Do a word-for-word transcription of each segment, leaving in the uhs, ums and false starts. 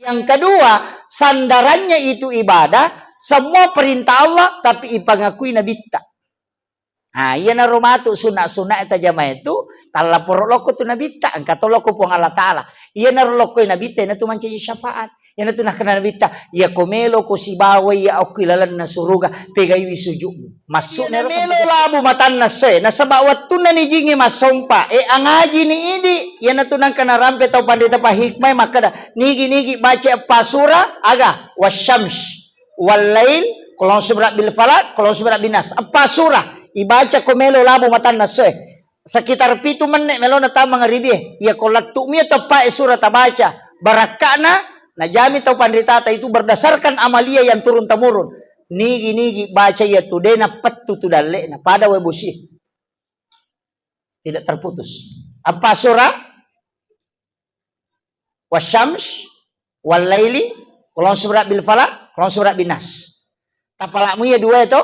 Yang kedua, sandarannya itu ibadah, semua perintah Allah, tapi ipangakui nabitta. Nah, iyanaro matu sunna-sunna tajamae tu, tallaporo lokko tu nabitta, engka to lokko Puang Allah Ta'ala. Iyanaro lokko nabitta, iyanatu mancaji syafaat. Iyanatu nakkeda nabitta, "Iyako meloko sibawa iya okki lalenna suruga, pegaiwi sujudmu." Massu'na melo labu matanna essoe, nasaba wettunna nijingi massompa, e angaji ni idi, iyanatu nangka narampe tau panrita pahikmai makkeda, "Nigi-nigi baca eppa sura, aga, wasyams, wallail, qul a'udzu birabbil falaq, qul a'udzu birabbin nas." Eppa sura ibaca ko melo labu matanna essoe. Sekitar pitu menne' melona tama mangaribie. Iyako lettu'mi teppae sura tabaca, barakka'na najami tau panritata itu berdasarkan amalia yang turun temurun. Nigi-nigi baca iyatu de' napettu tu dalle'na pada wae bosie. Tidak terputus. Eppa sura? Wasyams, wallaili, qul a'udzu birabbil falaq, qul a'udzu birabbin nas. Tapalakmu iya dua itu?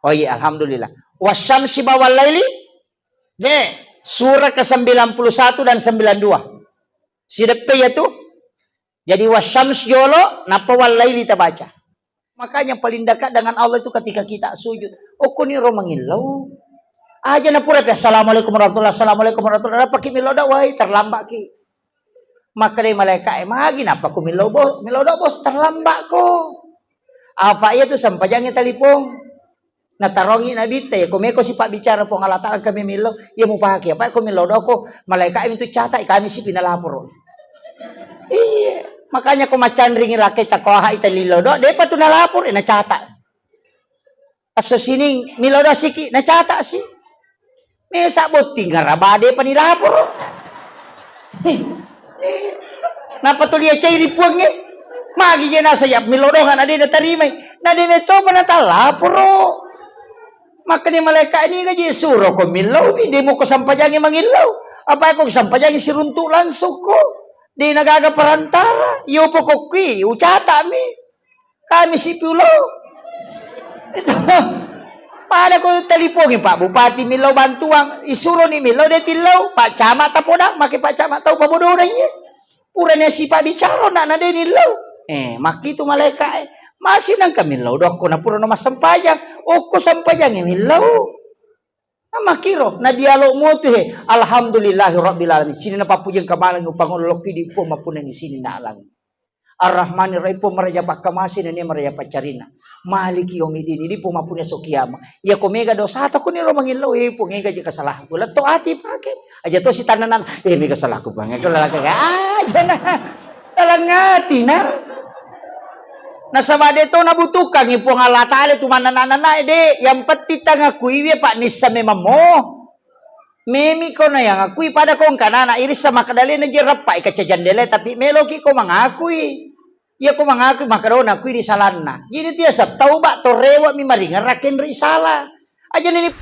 Oh iya, alhamdulillah. Wasyamsi ba wallaili? De, surah ke sembilan puluh satu dan sembilan dua. Sideppe iya tu? Jadi wasyams jolo, nappa wallaili tabaca. Makanya paling dekat dengan Allah itu ketika kita sujud. Okkoniro mangillau. Aja na pura pi, "Assalamualaikum warahmatullahi, assalamualaikum warahmatullahi." Nappa ki millau doa, wai, terlambat ki. Makkedai malaika e, "Magi nappa ko millau, Bos? Millau doa, Bos, terlambat ko." Apa iya tu sempajangnge talipong. Natarongi nabitta, "Iya ko meko sipabbicara Puang Allah Ta'ala, engka memillau, iya mupake. Apa ko millau doa ko, malaika e mintu catat, kami sipi nalaporo." Iya, makanya ko macanringi lakkai takoha ita lillau doa, depa tu nalaporo, nacata. Asso sining millau doa siki, nacata si. Mesa botting garaba depa nilaporo. Napa tu lia cai ri puangnge? Magi je nasa ya millau doa na de natarimai. Na de metopa natalaporo. Makkeda malaika, "Niga je suro ko millau mi, de muko sampajangi mangillau. Apa ko sampajangi siruntu langsung ko. De nagaga perantara. Iyo pokokki ucata mi. Kami sipi ullau." Itu. Pada ko talipongi Pak Bupati millau bantuan, isuroni millau de tillau, Pak Camat tapodang, make Pak Camat tau pabodona iye. Purani sipabbicara na, na de nillau. Eh, makkitu malaika e. Masih nangka millau dokko na purano massempajang. Okko sempajangi millau. Makkiro, na dialog mutu he. Alhamdulillahi rabbil alamin. Sini na pappujeng kamalang upangolokki di Puang mappunangi sini na alang. Ar-Rahmanir Rahim, Puang maraja pakkamase nennia maraja paccarina. Maliki yaumiddin, idi Puang mappunna esso kiama. Iya ko mega dosata ko niro mangillau, eh, Puang, ega je kesalahanku. Letto ati pake. Aja to sitannanan, eh, mega salahku, Puang. Ega lalaka aja na. Dalam ati na. Nasaba de to nabutuhkangi Puang Allah Ta'ala tu manana-nana de. Yang penting tangakuiwi, Pak, nissa memang mo. Memi ko na yang akui pada ko engka nana irissa makkedalena je rappa i kaca jandela, tapi meloki ko mangakui. Iya ko mangakui makkedona kui ri salanna. Jadi tiasa tauba to rewa mi maringerra kenri sala. Aja nini.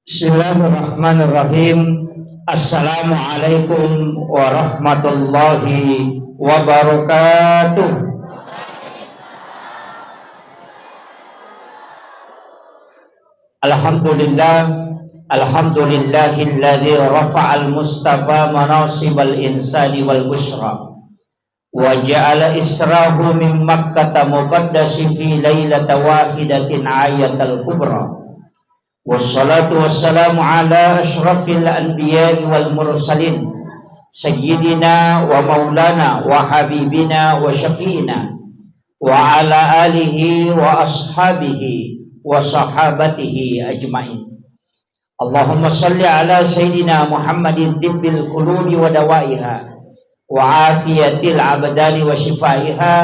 Bismillahirrahmanirrahim. Assalamualaikum warahmatullahi wabarakatuh. Alhamdulillah, alhamdulillahilladzi rafa'al mustafa manasibal insani wal busyra. Wa ja'ala israhu min Makkata muqaddasi fi lailata wahidatin ayatal kubra. Wassalatu wassalamu ala asyrafil anbiya'i wal mursalin, sayyidina wa maulana wa habibina wa syafi'ina, wa ala alihi wa ashabihi wa sahabatihi ajma'in. Allahumma salli ala Sayyidina Muhammadin tibbil qulubi wa dawaiha, wa afiyatil abdani wa shifaiha,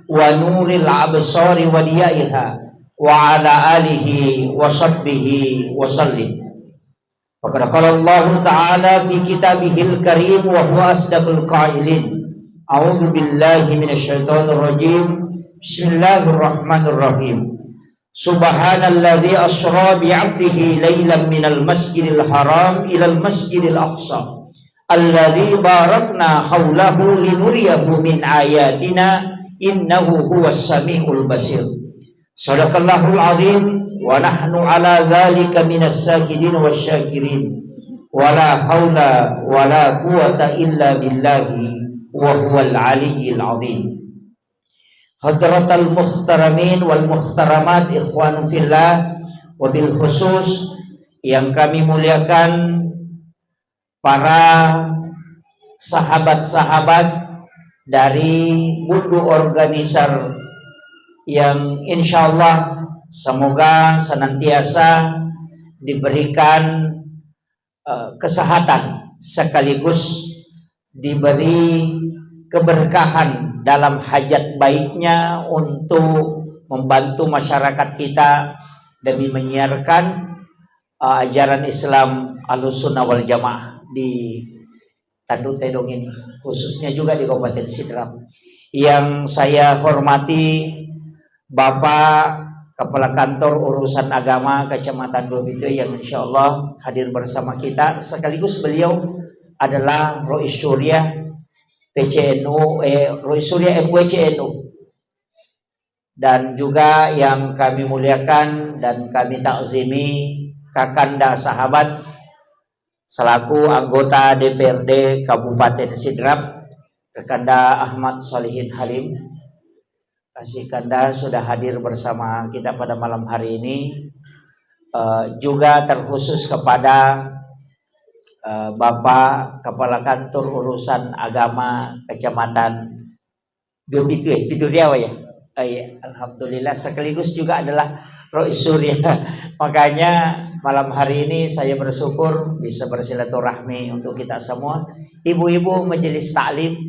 wa nuril absari wa diyaiha, wa ala alihi wa sahbihi wa sallim. Faqad qala Allahu ta'ala fi kitabihil karim wa huwa asdaqul qailin. A'udzu billahi minasy syaithanir rajim. Bismillahirrahmanirrahim. Subhanalladzi asra bi 'abdihi lailan minal masjidil haram ilal masjidil aqsa alladzi barakna haulahu linuriyahu min ayatina innahu huwas samiul basir. Sadaqallahul azim wa nahnu ala dzalika minas syahidin wasyakirin. Wala haula wala quwwata illa billahi wa huwal aliyyil azim. Hadratal muhtaramin wal muhtaramat, ikhwanu fillah, wabil khusus yang kami muliakan para sahabat-sahabat dari Bundu Organizer yang insyaallah semoga senantiasa diberikan, eh, kesehatan sekaligus diberi keberkahan dalam hajat baiknya untuk membantu masyarakat kita demi menyiarkan, eh, ajaran Islam Ahlussunnah wal Jamaah di Tanduk Tedong ini, khususnya juga di Kabupaten Sidrap. Yang saya hormati Bapak Kepala Kantor Urusan Agama Kecamatan Dua Pitu yang insya Allah hadir bersama kita, sekaligus beliau adalah Rois Surya P C N U, eh, Rois Surya M W C N U. Dan juga yang kami muliakan dan kami takzimi Kakanda Sahabat selaku anggota D P R D Kabupaten Sidrap, Kakanda Ahmad Solihin Halim. Kasih Kanda sudah hadir bersama kita pada malam hari ini. Eh, juga terkhusus kepada, eh, Bapak Kepala Kantor Urusan Agama Kecamatan Dua Pitu, eh, Pitu Riawa ya. Oh, iya. Alhamdulillah, sekaligus juga adalah Rois Surya. Makanya malam hari ini saya bersyukur bisa bersilaturahmi untuk kita semua. Ibu-ibu majelis taklim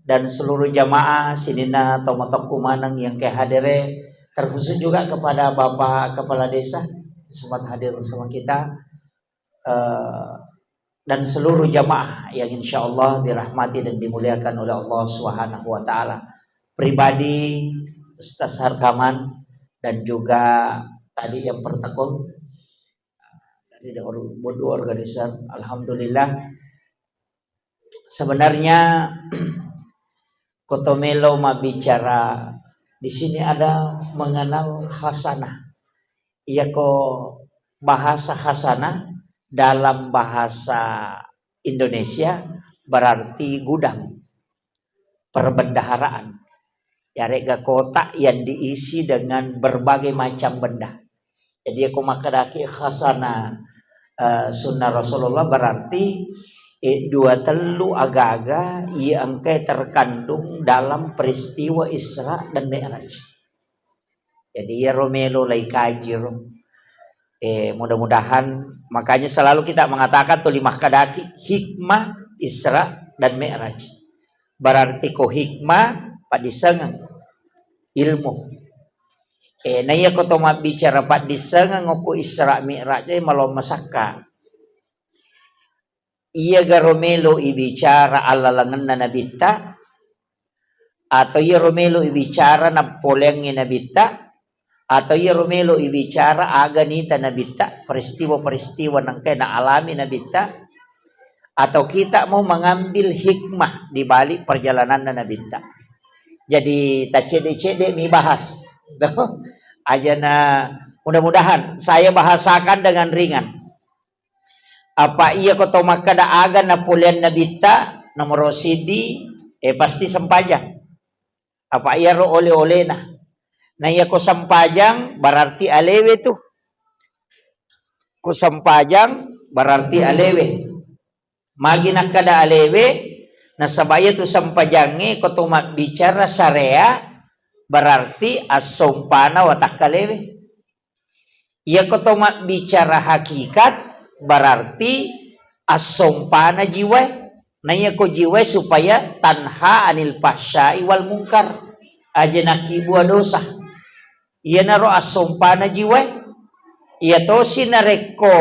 dan seluruh jamaah sininna tomatoakku maneng yang ke hadere, terkhusus juga kepada Bapak Kepala Desa sempat hadir bersama kita, eh, dan seluruh jamaah yang insya Allah dirahmati dan dimuliakan oleh Allah Subhanahu wa Ta'ala. Pribadi Ustaz Harkaman dan juga tadi yang pertekong dari Bundu Organizer, alhamdulillah. Sebenarnya kotomelo mabbicara di sini ada mengenal hasanah. Iyako bahasa hasanah dalam bahasa Indonesia berarti gudang perbendaharaan. Yarega kotak yang diisi dengan berbagai macam benda. Jadi, iyako makkedaki khasana, eh, sunnah Rasulullah, berarti, eh, dua tellu agaga iya engkae terkandung dalam peristiwa Isra dan Mi'raj. Jadi, iyaro melo lai kaji ro. Eh, mudah-mudahan, makanya selalu kita mengatakan tuli makkedaki hikmah Isra dan Mi'raj. Berarti ko hikmah, paddissengeng ilmu. Eh, na iyako to mabbicara paddissengeng okko Isra Mi'raj, eh, malong masakka. Iyagaro melo ibicara allalengenna Nabitta, atau iyaro melo ibicara nappoleangngi Nabitta, atau iyaro melo ibicara aga nita Nabitta, peristiwa-peristiwa nengkae naalami Nabitta, atau kita mau mengambil hikmah di balik perjalananna Nabitta. Jadi, taccedde-cedde mi bahas. Ajana, mudah-mudahan saya bahasakan dengan ringan. Apa iyako to makkeda aga napoleang Nabitta, nomoro siddi, eh, pasti sempajang. Apa iyaro ole-olena. Na iyako sempajang berarti alewe tu. Ko sempajang berarti alewe. Magi nakkeda alewe, nasaba iyatu sempajangnge ko to mabbicara syariat berarti assompana watakkalewe. Iyako to mabbicara hakikat, berarti assompana jiwae. Na iyako jiwae supaya tanha anil fahsyai wal munkar. Aja nakkibua dosa. Iyanaro assompana jiwae. Iyatosi narekko,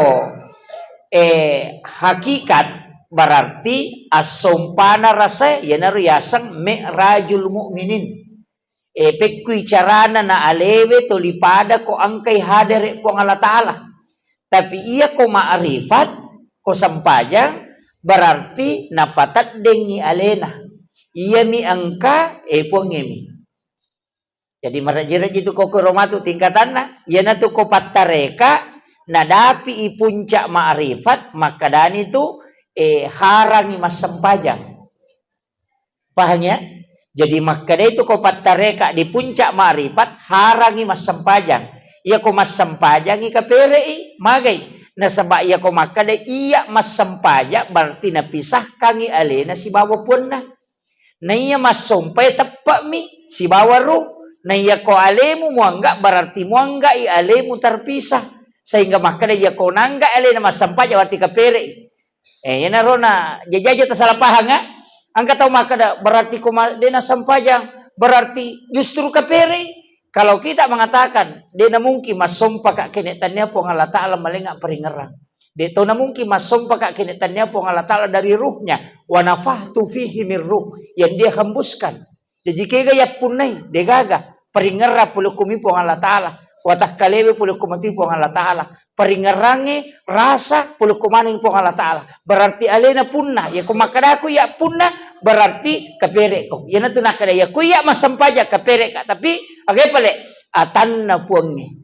eh, hakikat, berarti assompana rasae, iyanaro yaseng mi'rajul mu'minin. Eh, pekkui carana na alewe toli pada ko engkai hadere Puang Allah Ta'ala. Tapi iya ko ma'rifat, ko sempajang, berarti napateddengngi alena. Iyami engka, eh, Puangngemi. Jadi, marejji-rejji tu ko kuro matu tingkatanna. Iyanatu ko pattareka, nadapi i puncak ma'rifat, makkedani tu, eh, harangi massempajang. Pahang ya? Jadi makkeda itu ko pattareka di puncak ma'rifat, harangi massempajang. Iya ko massempajangi kapere'i, magai. Nasaba iya ko makkeda iya massempajang berarti napisahkangi alena sibawa puanna. Naiya massompai teppe'mi sibawa ruh. Naiya ko alemu muangga berarti muanggai alemu terpisah. Sehingga makkeda iya ko nangga alena massempajang berarti kapere'i. Eh, iyanaro na jajaja tasala pahang, ah. Engka tau makkeda, berarti ko ma-, de nassempajang, berarti justru kapere'i. Kalau kita mengatakan, de namungkin massompaka kene tannia Puang Allah Ta'ala malenga paringerang. De to namungkin massompaka kene tannia Puang Allah Ta'ala dari ruhnya. Wa nafakhtu fihi min ruh. Yang dia hembuskan. Jaji kega yappunnai, degaga. Paringerra pole ko mi Puang Allah Ta'ala. Watakkalewe pole ko mati Puang Allah Ta'ala. Paringerrangnge rasa pole ko maneng Puang Allah Ta'ala. Berarti alena punna. Ya ko makkadaku iya punna, berarti kapere'ko. Iyanatu nakkeda, ya ko iya massempajang kapere'ka. Tapi, aga pale? Atanna Puangnge.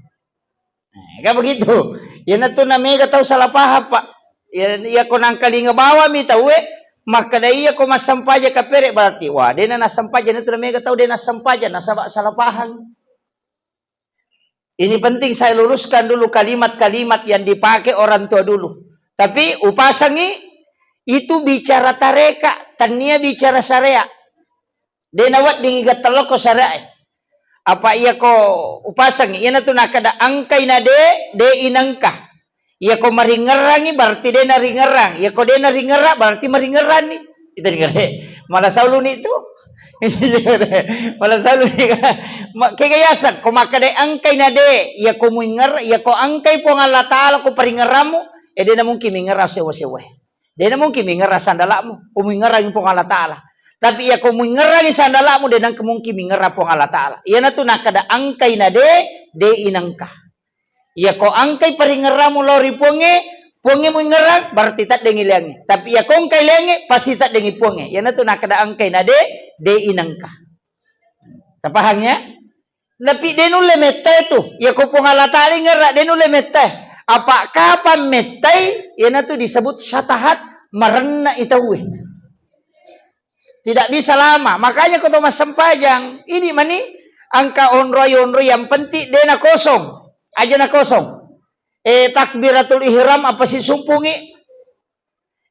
Eh, kan begitu. Iyanatu na mega tau salah paham, Pak. Ya, iya ko nangkalinga bawami tauwe, makkeda iya ko massempajang kapere berarti, wah, dena nassempajang, itu na mega tau dena nassempajang, nasaba salah paham. Ini penting saya luruskan dulu kalimat-kalimat yang dipakai orang tua dulu. Tapi upasangi itu bicara tareka, tania bicara syariat. De naweddingi gettelokko syariae. Apa iya ko upasangi, iyanatu nakkeda engkai na de, de inengka. Iya ko maringerrangi berarti de naringerrang. Iya ko de naringerrang berarti maringerranni. Itu dengar. Malah sauluni itu. Malah sauluni. Ma-, kega yaseng ko makkeda engkai na de, iya ko muinger, iya ko engkai Puang Allah Ta'ala ko paringerrammu, eh, de namungkin mingerrang sewa-sewa. De namungkin mingerrang sandala'mu, ko muingerrangi Puang Allah Ta'ala. Tapi iya ko muingerrangi sandala'mu, de nangka mungkin mingerrang Puang Allah Ta'ala. Iyanatu nakkeda engkai na de, de inengka. Iya ko engkai paringerrammu lao ri Puangnge, Puangnge muingerrang, berarti teddengi leangnge. Tapi iya ko engkai leangnge, pasti teddengi Puangnge. Iyanatu nakkeda engkai na de, de inengka. Tapahang ya? Tapi de nulle mettae tu. Iya ko Puang Allah Ta'ala ingerra, de nulle mettae. Apa kapang mettai, iyanatu disebut syatahat, marenna i tauwe. Tidak bisa lama. Makanya ko to massempajang, ini mani engka onroi-onroi yang penting de na kosong. Aja na kosong. Eh, takbiratul ihram apa sisumpungi?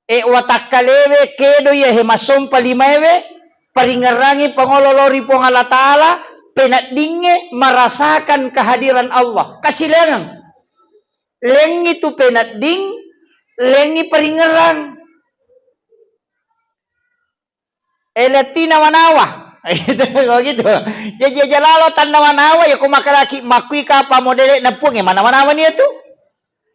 E, watakkalewe kedo iya he massompa limaewe, paringerrangi pangolo lao ri Puang Allah Ta'ala, peneddingnge merasakan kehadiran Allah. Kasileangeng. Lengngi tu penedding, lengngi paringerrang. E, lettina manawa. Gitu, kalau gitu. Jadi aja lalo tanna manawa, ya ko makalaki makkui kapa modele na Puang, e, mana-mana mani itu.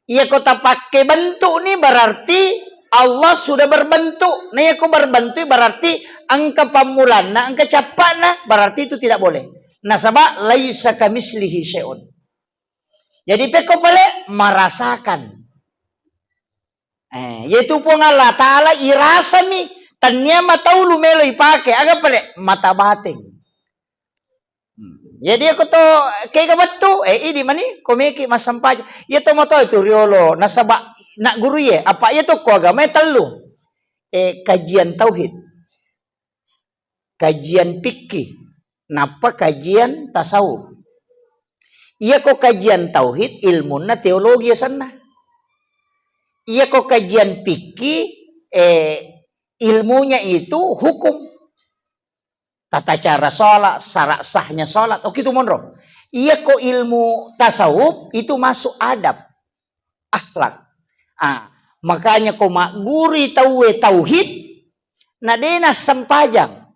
Iya ko tapakke bentuk ni berarti Allah sudah berbentuk. Nah, iya ko berbentuk berarti engka pammulanna, engka cappa'na, berarti itu tidak boleh. Nasaba laisa kamislihi syai'un. Jadi pekko pale merasakan. Eh, yaitu Puang Allah Ta'ala irasami, tannia mataulu melo ipake, aga pale mata bateng. Hmm. Jadi aku to kega wettu, eh, idi mani, ko meki massempajang. Iya to moto itu riolo, nasaba nak guru ye, apa iya to ko agama tellu. Eh, kajian tauhid, kajian fikih, nappa kajian tasawuf. Iya ko kajian tauhid, ilmunna teologi asenna. Iya ko kajian fikih, eh, ilmunya itu hukum. Tata cara sholat, syarat sahnya sholat. Oke, itu monro. Iya ko ilmu tasawuf itu masuk adab, akhlak. Ah, makanya ko magguri tauwe tauhid, na dena sempajang.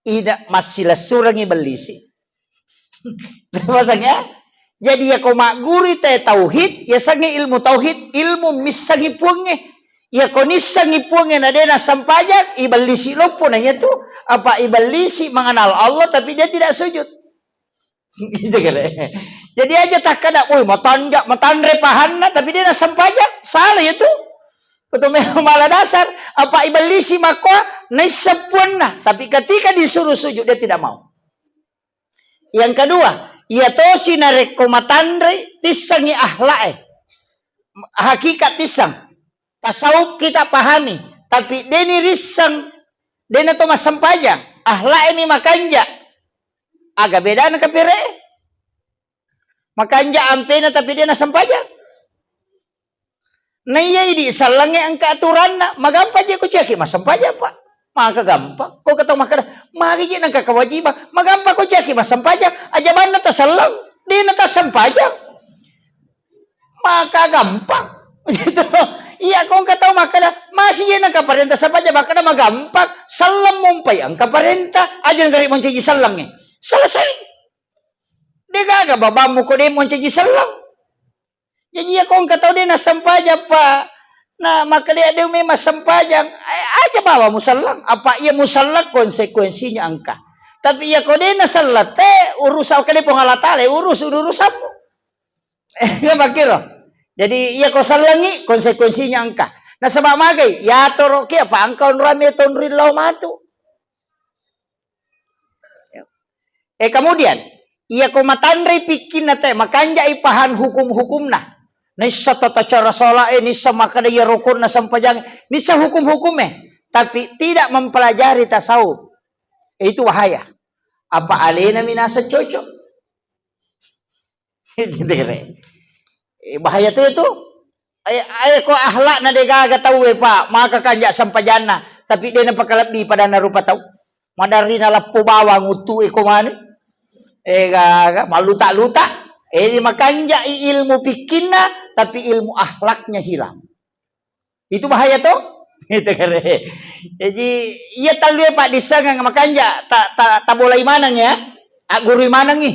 Ida massilessurengi bellisi. Pasang ya? Jadi ya ko magguri te tauhid, ya sangi ilmu tauhid, ilmu missangi puangnge. Ya ko nissangi puangnge na dena sempajang, ibellisi loppo na iya tu. Apa ibellisi mengenal Allah tapi dia tidak sujud. Gitu kan. Jadi aja takkada, "Woi, matanja, matanre pahanna," tapi dia nassempajang, salah ya tu. Betul memang malah dasar. Apa ibellisi makkoa naisseng puanna, tapi ketika disuruh sujud dia tidak mau. Yang kedua, iya tosi narekko matanre tissangi akhlak e. hakikat tisseng. Tasawuf kita pahami, tapi deni risseng, dena to massempajang, akhlak mi makanja. Aga bedana kapere? Makanja ampena tapi dena sempajang. Na iya idi sellengnge engka aturanna, magampa je ko ciaki massempajang, Pak. Maka gampang. Ko ketau makkeda, magi je nengka kewajiban, magampa ko ciaki massempajang, aja banna taselleng, dena tassempajang. Maka gampang. Gitu. Iya, ko engka tau makkeda, masih je nengka parenta sempajang, makkeda magampang, selleng mumpai engka parenta, aja nengka ri mancaji sellengnge. Selesai. Degaga babammu ko de mancaji selleng. Jaji iya ko engka tau de nassempajang, Pak, na makkeda de memang sempajang, eh, aja bawa muselleng. Apa iya muselleng konsekuensinya engka. Tapi iya ko de naselleng te, urusan kede Puang Allah Taala, urus urusanmu. Iya makkiro. Jadi iya ko sellengi konsekuensinya engka. Nasaba magai, yatoroki apa engka onrame tonri lao matu. Eh, kemudian, iya ko matanrei pikkinna te, makanjai paham hukum-hukumna. Nissa tata cara salat e, nissa makkeda iya rukunna sempajang, nissa hukum-hukum e, tapi tidak mempelajari tasawuf. Eh, itu bahaya. Apa alena minasa cocok? Gitu, kere. Eh, bahaya tu itu. Ae, ae ko akhlakna de gaga tau e, Pak, maka kanja sempajanna, tapi de napakalebbi padanna rupa tau. Madarri naleppo bawang uttu e ko mani. Eh, gaga, maluta-luta. Eh, makanja i ilmu pikkinna, tapi ilmu akhlaknya hilang. Itu bahaya to? Itu kere. Jadi, iya tallue paddissengeng makanja ta, ta, tabolai maneng ya. Aggurui manengi.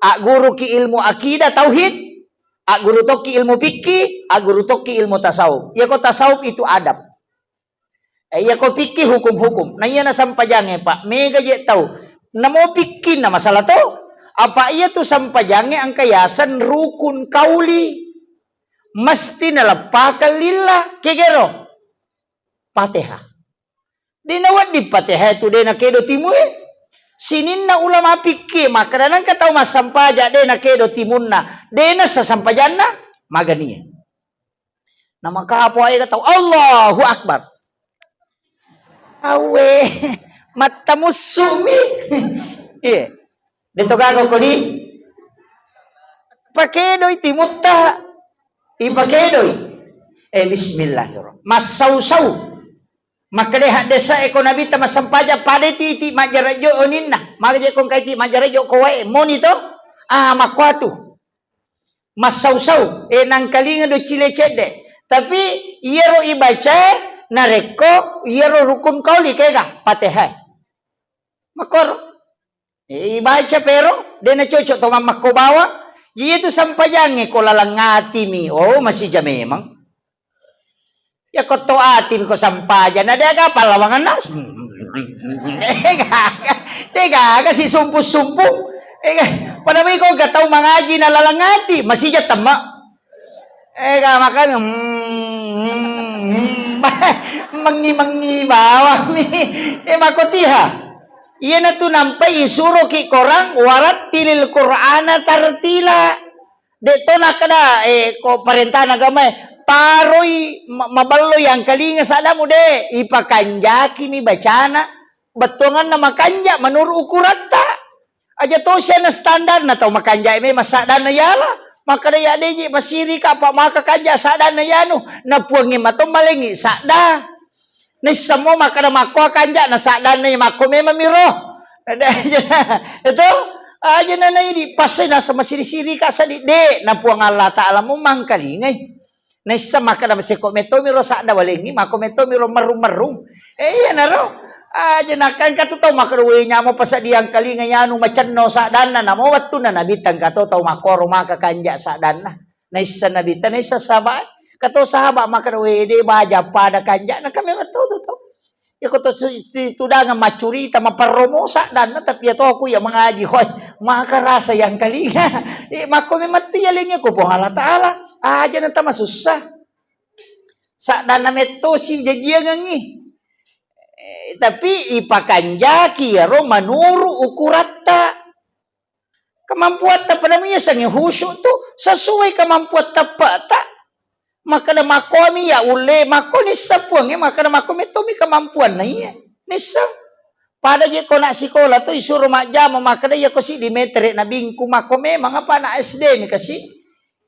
Agguruki ilmu akidah tauhid, agguru tokki ilmu fikih, agguru tokki ilmu tasawuf. Iya ko tasawuf itu adab. Eh, iya ko fikih hukum-hukum. Nah, iya nasempajangnge, Pak. Mega je tau. Namo fikih na masalah to. Apa iya tu sempajangnge engka yaseng rukun kauli. Mesti naleppakang lillah, kegero. Fatihah. De nawedding Fatihah tu de nakedo timue. Sininna ulama fikih makkeda nengka tau massempaja de nakedo timunna, de nassa sempajanna, maganie. Namakapo aega tau, Allahu Akbar. Awe, mattamussumi. Iya. De to gaga ko di. Pakedoi timutta. Ipakedoi. Eh, bismillahirrahmanirrahim. Massau-sau. Makkeda haddesa e ko Nabitta massempajang pada titi majjarajo oninna. Maka je ko engka iti majjarajo ko wae moni to. Ah, makkuatu. Massau-sau, eh, nangkalinga do cile cedde. Tapi iyaro ibacae narekko iyaro rukun kauli kega, Fatihah. Makkoro. Eh, ibaca pero, de nacocok to mammakko bawang. Iya tu sempajangnge ko laleng atimi. Oh, masija memang. Ya ko to atimi ko sempaja, na de aga pallawanganna. De gaga, de gaga si sumpu-sumpu. Eh, pada mi ko ga tau mangaji na laleng ati, masija temma. Eh, ga makanya, hmm, hmm, hmm. Mengi-mengi bawang mi. Eh, makotiha. Iyanatu nampai isuroki korang, "Warattilil Qur'ana tartila." De to nakkeda, eh, ko parentana agamae, paroi ma-, mabelloi angkalinga saddamu, de, ipakanjakimi bacana, bettuanganna makanja menurut ukuratta. Aja to siana standarna tau makanja memang saddanna yala. Makkeda ya deji masirika apa maka kanja saddanna yanu, na puangnge mato malengi sadda. Naisseng mo makkeda makko kanja na saddanna makko memang miro. Itu aja na naidi pasai nasa masiri-siri ka sadi de na Puang Allah Taala mo mangkalingai. Naisseng makkeda maseko metto miro sadda walengi makko metto miro merrung-merrung. Eh, iya naro. Aja nakangka tu tau makkeda we nyamo pasadiang kalinga yanu macenno saddanna namo wettunna Nabi tangka to tau makkoro maka kanja saddanna. Naisseng Nabitta, naisseng sahabat. Kato sahabat makkeda, "We, de baja pada kanja'na." Kan memang to, to, to. Ya ko to su-, si-, tudangeng maccurita, maperromo saddanna, tapi ya to aku ya mengaji, hoi, maka rasa yang kalinga. Eh, makko memang tu ya lengi ko Puang Allah Taala. Aja na tama susah. Saddanna metto si jajiangengi. Eh, tapi ipakanjaki yaro manuru ukuratta. Kemampuatta pada mu yasengnge khusyuk tu sesuai kemampuatta peta. Makkeda makkomi ya ulle, makko nisseng Puangnge, makkeda makko mettomi kemampuanna iya. Nisseng. Pada je ko nak sikola to isuro majjama, makkeda iya ko siddi metere nabingku, makko memang apa anak S D mi kasi.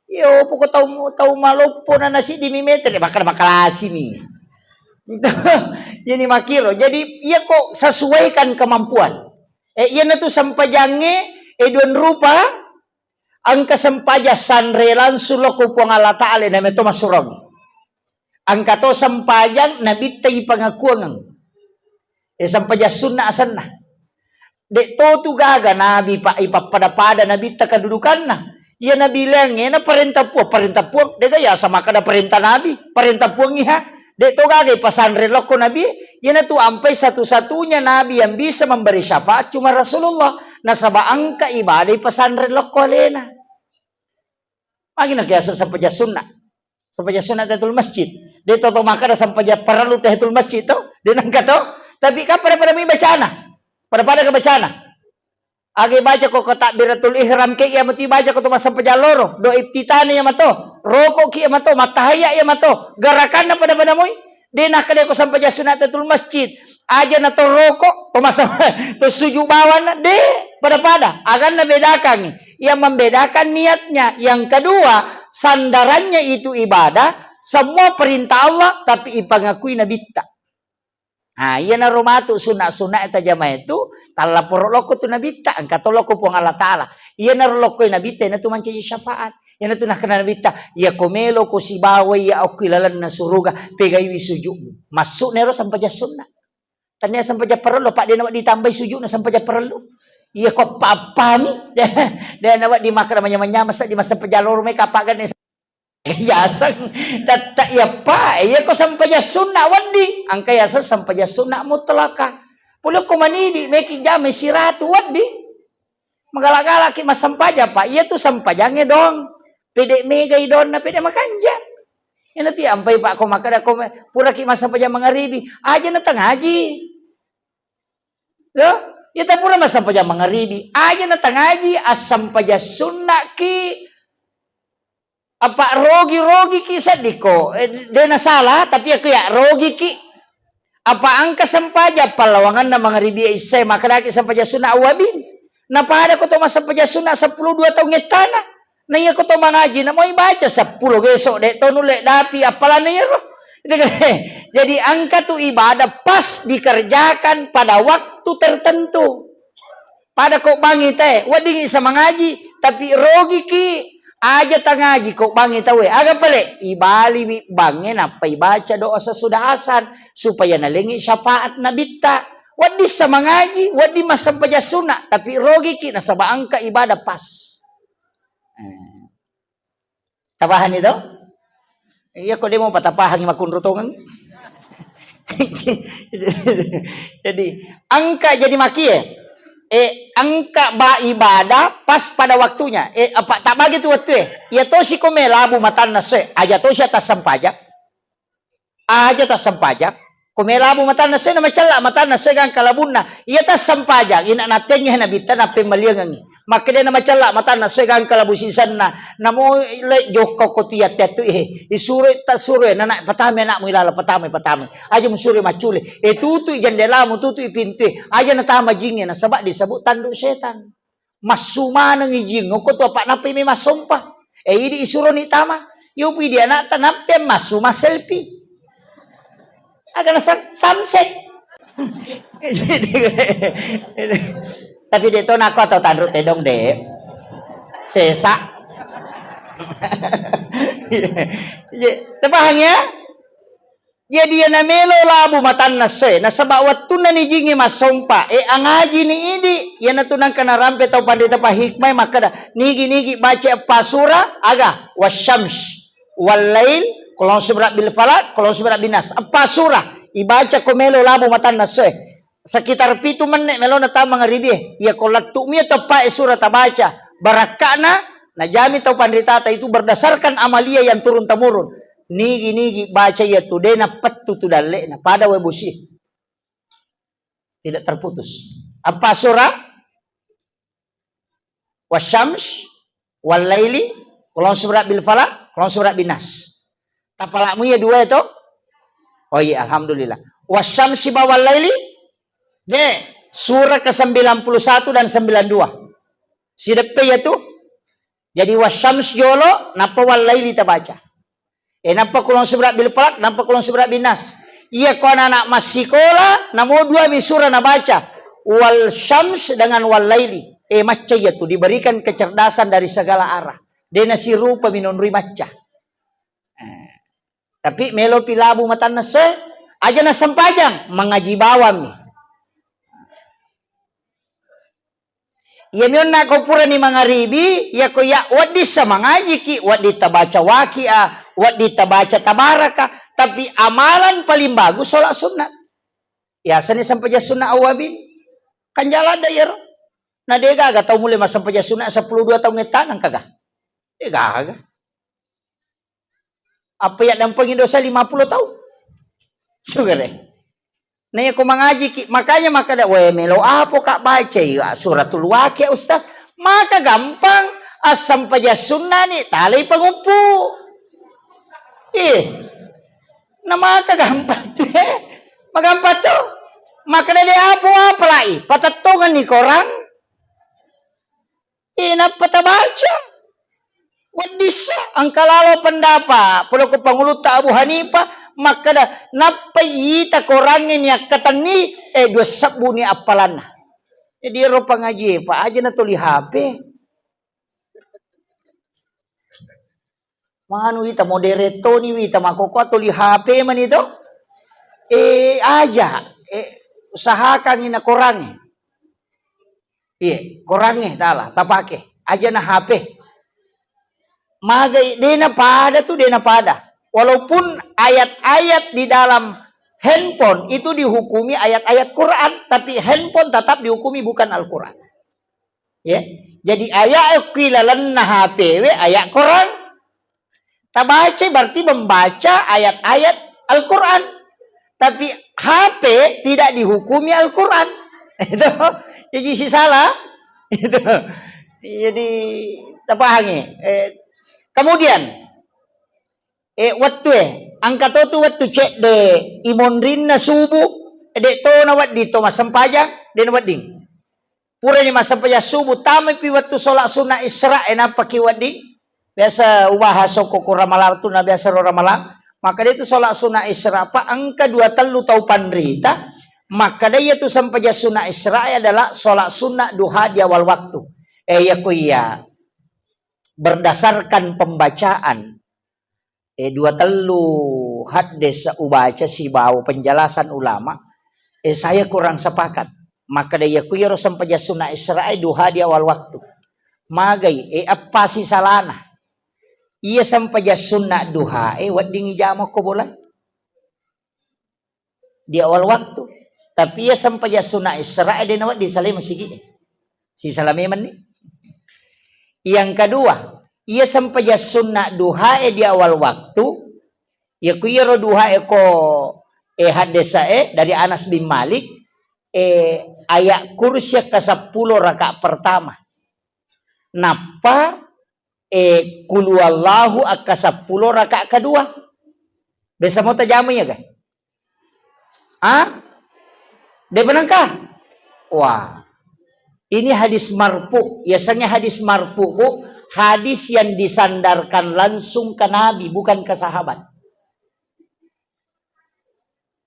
Iyo, poko tau, tau maloppo na nasiddi mi metere, makkeda makalasimi. Jadi makkiro. Jadi iya ko sesuaikan kemampuan. Eh, iya natu sempajangnge, eh, duan rupa, engka sempajang sanre langsung lokko Puang Allah Ta'ala, na meto massurang. Engka to sempajang nabitta ipangakuangeng. Eh, sempajang sunna asenna. Dek to tu gaga nabi pa ipappada-pada nabitta kedudukanna. Iya nabi leangnge na parenta Puang, parenta Puang. Dega ya sama kada parenta nabi, parenta Puang iha. Dek to gaga ipasanre lokko nabi, iyanatu ampai satu-satunya nabi yang bisa memberi syafaat cuma Rasulullah. Nasaba engka ibadah ipasanre lokko alena. Magi nakiaseng sempajang sunna. Sempajang sunna tahiyatul masjid. De to, to makkada sempajang parellu tahiyatul masjid to? De nengka to? Tapi kan pada-pada mi bacana. Pada-pada ke bacana. Age baca ko ke takbiratul ihram ke iya matu baca ko to massempajang loro. Do iftitana iya mato. Roko ki iya mato. Mattahayya iya mato. Garakanna pada-pada moi. De nakkeda ko sempajang sunat tahiyatul masjid. Aja na to roko, to masa-, to sujud bawanna. De, pada-pada. Aganna bedakangngi. Yang membedakan niatnya. Yang kedua, sandarannya itu ibadah, semua perintah Allah, tapi ipangakui nabitta. Nah, iyanaro matu sunna-sunna tajamae tu, tallaporo lokko tu nabitta, engka to lokko Puang Allah Ta'ala. Iyanaro lokko nabitta, iyanatu mancaji syafaat. Iyanatu nakkeda nabitta, iya ko melo ko sibawa iya okki lalenna suruga, pegaiwi sujudmu. Masuk nero sempajang sunna. Tania sempajang parellu, Pak, dia nawa ditambahi sujudna sempajang parellu. Iya ko apa-apami. Dia nawa di makkada manyameng-nyameng, di massempajang loro mai kapagane. Yaseng, tette iya, Pak. Iya ko sempajang sunna wedding. Engka yaseng sempajang sunna mutlaka. Pole ko manidi meki jama siratu wedding. Magala-galaki massempajang, Pak. Iya tu sempajangnge dong. Pede megai donna, pede makanja. Ina ti ampai, Pak, ko makkada ko me-, puraki massempajang mangaribi. Aja na tangaji. Yo, iya ta pura massempajang mangaribi. Aja na tangaji, assempajang sunnaki. Apa rogi-rogiki seddiko, eh, de na salah, tapi aku ya rogiki. Apa engka sempajang pallawanganna mangaribi isya, makkedaki sempajang sunna awwabin. Napada ko to massempajang sunna seppulo dua taung ettana. Na iya ko to mangaji, na moi baca seppulo geso, de to nulle dapi appalanna iyaro. Jadi engka tu ibadah pas dikerjakan pada waktu tertentu. Pada ko bangi tae, weddingi sa mangaji, tapi rogiki, aja tangaji ko bangi taue. Aga pale, ibaliwi bangnge nappa ibaca doa sesudah asar, supaya nalengi syafaat nabitta. Wedding sa mangaji, wedding massempajang sunna, tapi rogiki nasaba engka ibadah pas. Eh. Tapahani to? Iya, ko de mo patapahangi makkunro tongeng. Jadi, engka jadi makie. Eh, engka ba ibadah pas pada waktunya. Eh, apa tabagi tu waktu eh. Iya tosi ko melabu matanna soe, aja tosi atas sempajang. Aja tassempajang. Ko melabu matanna soe na macella matanna soe gangka labunna. Iya tassempajang, ina natengngi nabitta nappemmaliangengngi. Makkeda na macella matanna soe gangka labu sisenna. Namo le jokka ko tu yatte-attu, eh, isuro tasuro, eh, nana patama anakmu ilala, patama, patama. Aja musuro maccule. Eh, tutui jendelamu, tutui pintu, eh. Aja natama jingnge, nasaba disebut tanduk setan. Massu maneng ijing, okko tu apa nappai mai massompa. Eh, idi isuroni tama. Yopi di anakta nappe massu masselfie. Agana san-, sunset. Tapi de to nako atau tanru tedong de. Sesa. Iya, tepahang ya? Jadi, iya namelo labu matanna essoe, nasaba wettunna nijingngi massompa, e, angajini idi, iyanatu nangka narampe tau panrita pahikmae makkeda, nigi-nigi baca eppa sura, aga, wasyams, wallail, qul a'udzu birabbil falaq, qul a'udzu birabbin nas. Eppa sura, ibaca ko melo labu matanna essoe. Sekitar pitu menne melona tama mangaribie. Iya ko lettu'mi teppae sura tabaca, barakka'na najami tau panritata itu berdasarkan amalia yang turun temurun. Nigi-nigi baca iya tu dena pettu tu dalle'na pada wae bosi. Tidak terputus. Apa sura? Wasyams, wallaili, qul a'udzu birabbil falaq, qul a'udzu birabbin nas. Tapalakmu iya dua itu? Oh iya, alhamdulillah. Wasyamsi bawal laili? De, surah ke sembilan puluh satu dan sembilan dua. Sideppe ya tu. Jadi wasyams jolo, nappa wal laili tabaca. Eh, nappa kulon subra bil falak, nappa kulon subra bin nas. Iya ko anak-anak massikola, namo dua mi surah nabaca. Wal syams dengan wal laili. Eh, macca iya tu, diberikan kecerdasan dari segala arah. De nasirupa minonroi macca. Eh, tapi melo pi labu matanna se, aja na sempajang, mangaji bawammi. Iya mionna ko purani mangaribi, iya ko ya wedding sa mangajiki, wedding tabaca waqiah, wedding tabaca tabaraka, tapi amalan paling bagus sholat sunat. Biasanya sempajang sunat awwabin. Kan jalan da iyaro. Na de gaga tau mulai massempajang sunat sepuluh dua taung ettanang kaga. De gaga. Apa yaddampengi dosa lima puluh taung? Sugere. Na iya ko mangajiki, makanya makkeda, "We, melo apo ka bacai, ya, suratul Waqiah, Ustaz?" Maka gampang, assempajang sunnani, talai panguppu. Ih, na maka gampang tu, eh. Magampang tu. Makkeda de apo apalai, patettongenni korang. Eh, nappa tabaca. Weddissa, engka lalo pendapat, pole ko pangulutta Abu Hanifah, makkeda, nappa ita korangnge ni akkatenni, eh, dua sebbu ni appalanna. Jadi, ero pangaji, Pak, aja na tuli H P. Manu ita modere toni wita makkokkoe tuli H P mani to. Eh, aja, eh, usahakan ina korangnge. Iya, korangnge tala tapake. Aja na H P. Magai, dena pada tu, dena pada. Walaupun ayat-ayat di dalam handphone itu dihukumi ayat-ayat Quran, tapi handphone tetap dihukumi bukan Al-Quran. Ya. Jadi ayat ki lalenna H P we ayat Quran. Tabaca berarti membaca ayat-ayat Al-Quran. Tapi H P tidak dihukumi Al-Quran. Itu. Jadi si salah. Itu. Jadi tapahangi. Eh, kemudian, eh, wettu, eh, engka to tu wettu cedde imonrinna subuh, eh, de to na wedding to massempajang, de na wedding. Purani massempajang subuh, tamaipi wettu sholat sunnah Isra, eh, nappaki wedding. Biasa ubahas okko ko Ramalang tu, na biasa ro Ramalang. Makkeda itu sholat sunnah Isra, Pak, engka dua tellu tau panrita, makkeda iya tu sempajang sunnah Isra adalah sholat sunnah duha di awal waktu. Eh, iya ko iya. Berdasarkan pembacaan, eh, dua tellu haddes ubaca sibawa penjelasan ulama, eh, saya kurang sepakat. Makkeda iya ku iyaro sempajang sunnah Isra e duha di awal waktu. Magai, eh, eppa si salana. Iya sempajang sunnah duha e wedding ijama ko bola di awal waktu. Tapi iya sempajang sunnah Isra e de na wedding salai masigi e. Si salai memenni. Yang kedua, iya sempajang sunnah duha e di awal waktu, iya ku iyaro duha e ko, eh, haddesa e dari Anas bin Malik, eh, ayat kursi ke sepuluh rakaat pertama. Nappa, eh, kuluallahu akka seppulo rakaat kedua. Biasa mau tajama iya ga? Ah? De penengka? Wah. Ini hadis marfu. Biasanya hadis marfu, Bu, hadis yang disandarkan langsung ke Nabi, bukan ke sahabat.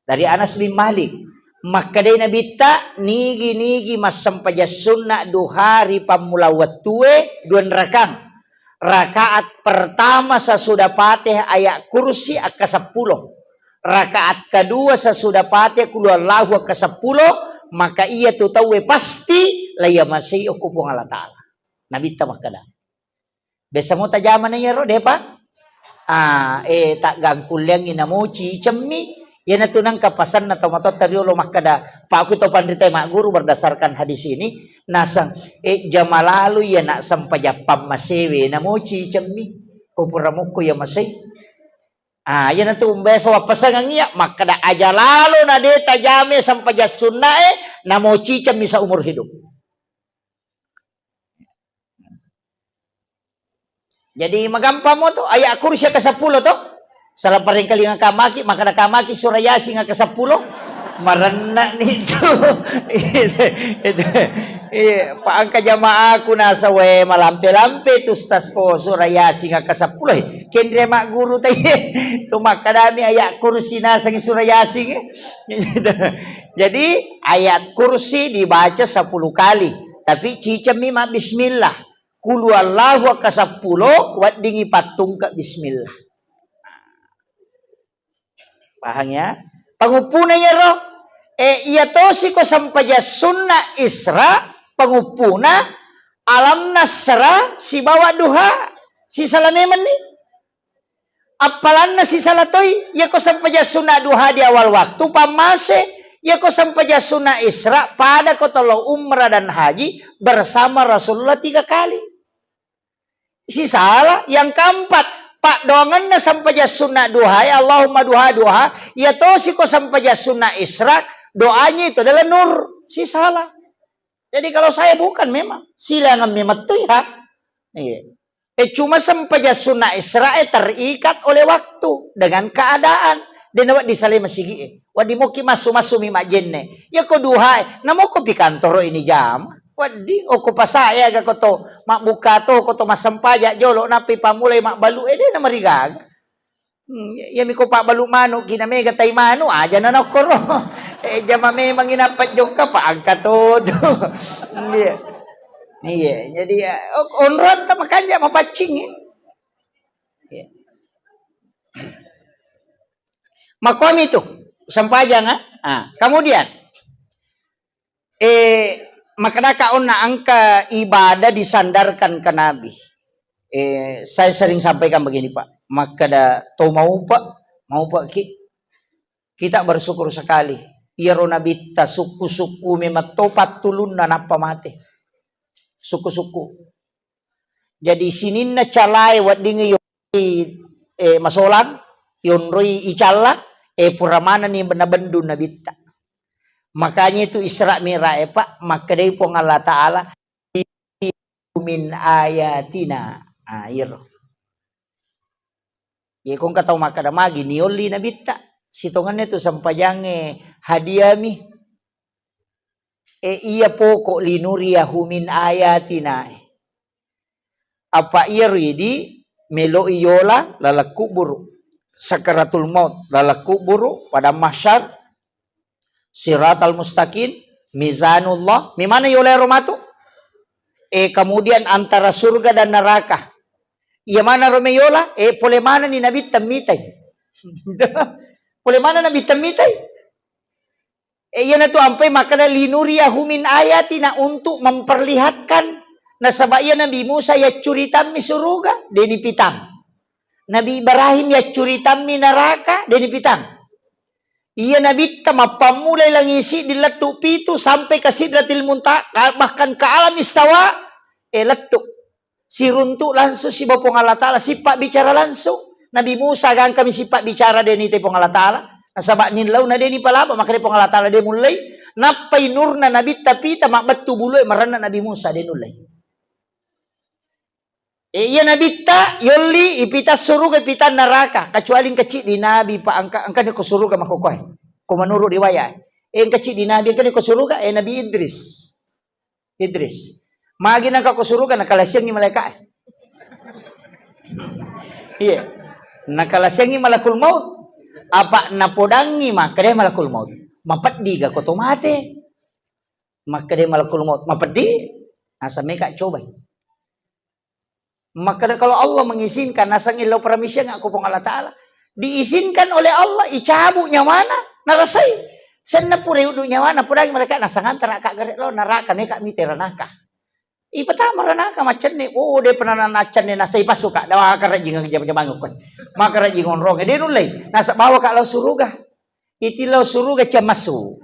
Dari Anas bin Malik, makkedai Nabitta, nigi-nigi massempajang sunna duha ri pammula wettue, dua rakang. Rakaat pertama sesudah Fatihah ayat kursi akka seppulo. Rakaat kedua sesudah Fatihah kul huwallahu akka seppulo, maka iya tu tauwe pasti laiyamasei okko Puang Allah Ta'ala. Nabitta makkeda. Biasa mo tajama na iyaro, depa? Ah, eh, taggangkulleangngi namoci cemmi. Iyanatu nengka pasanna tomatoatta riolo makkeda, Pak, ku to panrita magguru berdasarkan hadis ini, naseng, eh, jama lalo iya nak sempajang pammasewe namoci cemmi. Ko pura mukko iya masei. Ah, iyanatu biasa wappasangang iya, makkeda aja lalo na de tajame sempajang sunnae, namoci cemmi seumur hidup. Jadi magampang mo to, ayat kursi ke sepuluh to. Sala parengkalinga kamaki, makkeda kamaki sura Yasin aka seppulo. Marenna ni tu. Itu, itu. Iya, pa engka jamaaku nasa we malampe-lampe tu ustaz ko sura Yasin aka seppulo. Kenre magguru tai. Tu makkedami ayat kursi nasengi sura Yasin. Jadi ayat kursi dibaca sepuluh kali, tapi cicemmi ma bismillah. Kulu Allahu aka seppulo, weddingi pattungke bismillah. Pahang ya? Panguppuna iyaro, eh, iya tosi ko sempajang sunna Isra, panguppuna Alam Nasra sibawa Duha, sisala memenni. Appalanna sisala toi, iyako sempajang sunna duha di awal waktu, pammase, iyako sempajang sunna Isra, pada ko tolo umrah dan haji bersama Rasulullah tiga kali. Sisala, yang keempat, paddoangenna sempajang sunna duha, ya Allahumma duha, duha, iya tosi ko sempajang sunna Isra, doanya itu adalah nur. Sisala. Jadi kalau saya bukan memang, silangan memang tu ya. Iya. Eh, cuma sempajang sunna Isra'e terikat oleh waktu dengan keadaan. De' nawedding salai masigi e. Wedding moki massu-massu mi majjenne. Iya ko duha e, namoko pi kantoro ini jam. Wedding, oko pasae aga ko to, mabbuka to, ko to massempajang jolo, nappi pammulai mabbalu e, de' namarigaga. Hmm, iya, iya miko pabbalu manu, kina mega tai manu, aja na nokkoro. Eh, jama memang ina pajjokka pa angka to tu. Iya. Iya, jadi ya, o-, onrong ta makanja mapaccing ya. Iya. Makomi tu, sempajang, ah. Ah, kemudian, eh, makkedaka onna engka ibadah disandarkan ke Nabi. Eh, saya sering sampaikan begini, Pak. Makkeda to maupa, maupa ki, kita bersyukur sekali. Iyaro nabitta sukku-sukku memang to pattulunna nappa mate. Sukku-sukku. Jadi sininna calae weddingngi yonroi, eh, masolang, yonroi icalla, eh, pura manenni nabendu nabitta. Makanya itu Isra Mi'raj e, Pak, makkedai Puang Allah Ta'ala, "Min ayatina." Ah, iyaro. Ye ko engka tau makkeda magi niolli nabitta, sitongenna tu sempajangnge hadiami. E iya poko linuriyahu min ayatina. Apa iya ridi meloi yola laleng kuburu. Sakaratul maut laleng kuburu, padang mahsyar, siratal mustaqim, mizanullah. Memana yola ero matu? E, kemudian antara surga dan neraka. Iya mana ro meyola? E, pole mana ni nabitta mitai? Pole mana nabitta mitai? E, iyanatu ampai makkeda, "Linuriyahu min ayatina," untuk memperlihatkan. Nasaba iya Nabi Musa yaccuritammi suruga, deni pitang. Nabi Ibrahim yaccuritammi neraka, deni pitang. Iya nabitta mappammulai langi siddi lettu pitu sampai ke Sidratil Muntaha, bahkan ke alam istawa, e, lettu. Siruntu langsung sibawa Puang Allah Ta'ala, sippa bicara langsung. Nabi Musa gangkami sippa bicara deni te Puang Allah Ta'ala. Nasaba nillauna deni palaba, makanya Puang Allah Ta'ala de mullei. Nappai nurna nabitta pita mabbettu bulue marenna Nabi Musa de nullei. E, iya nabitta yolli ipita suruga, ipita neraka, kecuali engka ciddi nabi pa engka, engka ni ko suruga makkokkoe. Ko menurut riwayat. E, engka ciddi nabi engka ni ko suruga, e, Nabi Idris. Idris. Magi nangka ko suruga, nakalasiangi malaika. Iya. Nakalasiangi malakul maut. Apa napodangi makkeda malakul maut, "Mapeddi ga ko to mate?" Makkeda malakul maut, "Mapeddi." Asa meka cobai. Makkeda, "Kalau Allah mengizinkan, nasengngi lao paramisiang aku Puang Allah Ta'ala." Diizinkan oleh Allah, icabu nyawana, narasai. Senna pura uddu nyawana, podangi malaikat, "Nasanganta raka gare lo neraka, meka mite ranaka." Ipatama ranaka, maccenne, oh, de pernah naccenne, nasai pasu ka, dawa karajing jam-jamang ko. Makarajing onrong, de nullei, nasa bawa ka lao suruga. Iti lao suruga ciammassu.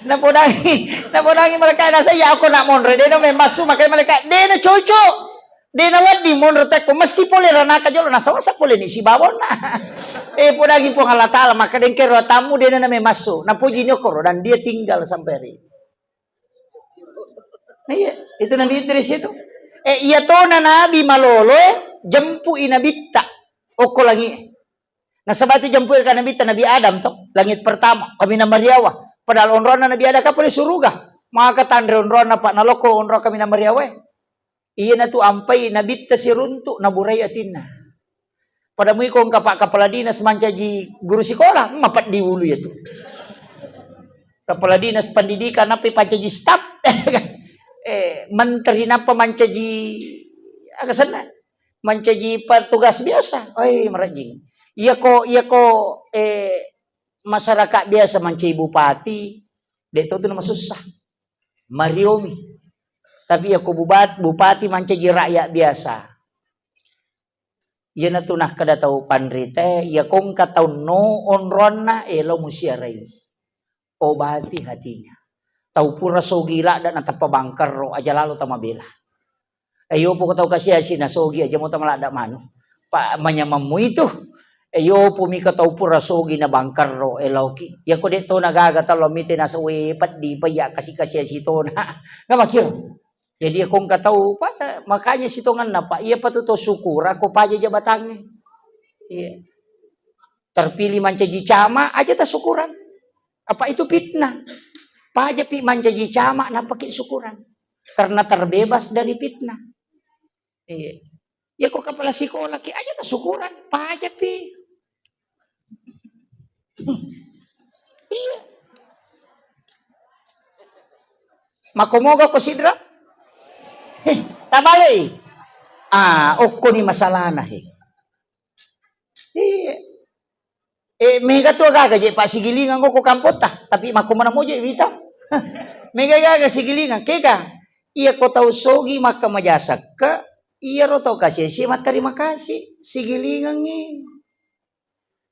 Napodangi, napodangi malaikat, "Nasa iya ako nak monre, de na memmassu." Makkeda malaikat, "De na cocok. De na wedding monro tekko, mesti pole ranaka jolo, nasawasa pole ni sibawonna." Eh, podangi Puang Allah Ta'ala, makkeda engke ro tammu de na memmassu. Napuji ni okoro dan dia tinggal sampai hari ini. Iya, itu Nabi Idris itu. Eh, iya tona Nabi malolo, eh, jempui nabitta. Okko langi. Nasaba itu jampu ri Nabitta Nabi Adam to, langit pertama, kaminang mariawa. Padahal onronna Nabi Adam kan pole suruga. Maka tanre onronna, Pak, nalokko onro kaminang mariawa. Iyanatu ampai Nabitta siruntu, naburai atinna. Pada mui ko engka Pak Kepala Dinas mancaji guru sikola, mapeddi ulu iyatu. Kepala Dinas Pendidikan nappa pancaji staf. Eh, menteri nappa mancaji, aga senna? Mancaji petugas biasa. Oi, marejjing. Iyako, iyako, eh, masyarakat biasa mancaji bupati, de' to tu namasussa. Mariomi. Tapi iyako bubat-, bupati mancaji rakyat biasa. Iyanatu nakkeda tau panrita, iyako engka tau no onronna, elo musiarai. Obati hatinya. Tau pura sogi ladda natappa bangkerro, aja lalo tamabela. Eyo poko tau kasiasi nasogi aja mo tamaladda manu. Pa manyamammu itu. Eyo pumi ka tau pura sogi na bangkerro eloki. Yako de' to nagaga talo mite nasawe peddi payya kasi-kasiasi tona. Namakir. Jadi ako engka tau pada makanya sitonganna, Pak. Iya patu to syukur ako paja jabatangnge. Iya. Terpilih mancaji camat aja tasukuran. Apa itu fitnah? Paja pi mancaji camat napaki syukuran. Karena terbebas dari fitnah. Iya. Ya kok kepala sekolah ki aja tasukuran, paja pi. Iya. Makomoga ko sidra? Heh, tabalei. Ah, okko ni masalahna he. Iya. Eh, mega tu gaga je Pak sigilingang ko kampota, tapi makko mana moje wita. Mega gaga sigilingang, kega. Iya ko tau sogi makka majasakka, iya ro tau kasih-kasih matterima kasih, sigilingangi.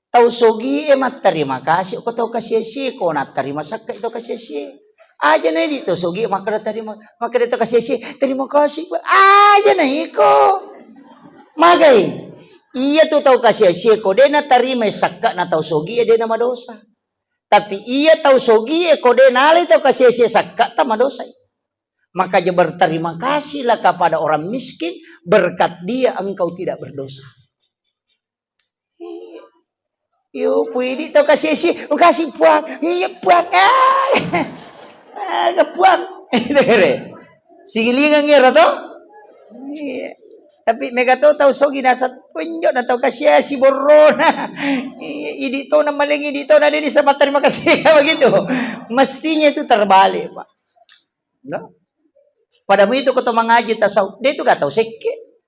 Tau sogi e matterima kasih ko tau kasih-kasih, ko natterima sakka tau kasih-kasih. Aja na idi to sogi makkeda terima, makkeda to kasih-kasih, "Terima kasih, Pak." Aja na iko. Magai. Iya tu tau kasih-kasih ko de natarima sakka na tau sogi e de na madosa. Tapi iya tau sogi e ko de nalai tau kasih-kasih sakka ta madosa. Makanya berterima kasihlah kepada orang miskin, berkat dia engkau tidak berdosa. Iya. Yo, puidi tau kasih-kasih, oh, kasih Puang. Iya, Puang. Ah, ah, Puang. Itu kere. Sigilingang ero to? Iya. Tapi mega to tau sogi nasat penjo na tau kasih-kasih borrona. Iya, idi to na maleng idi to na de ni sama terima kasih begitu. Mestinya itu terbalik, Pak. No? Pada itu ko to mangaji tasawuf, de tu gak tau sekke.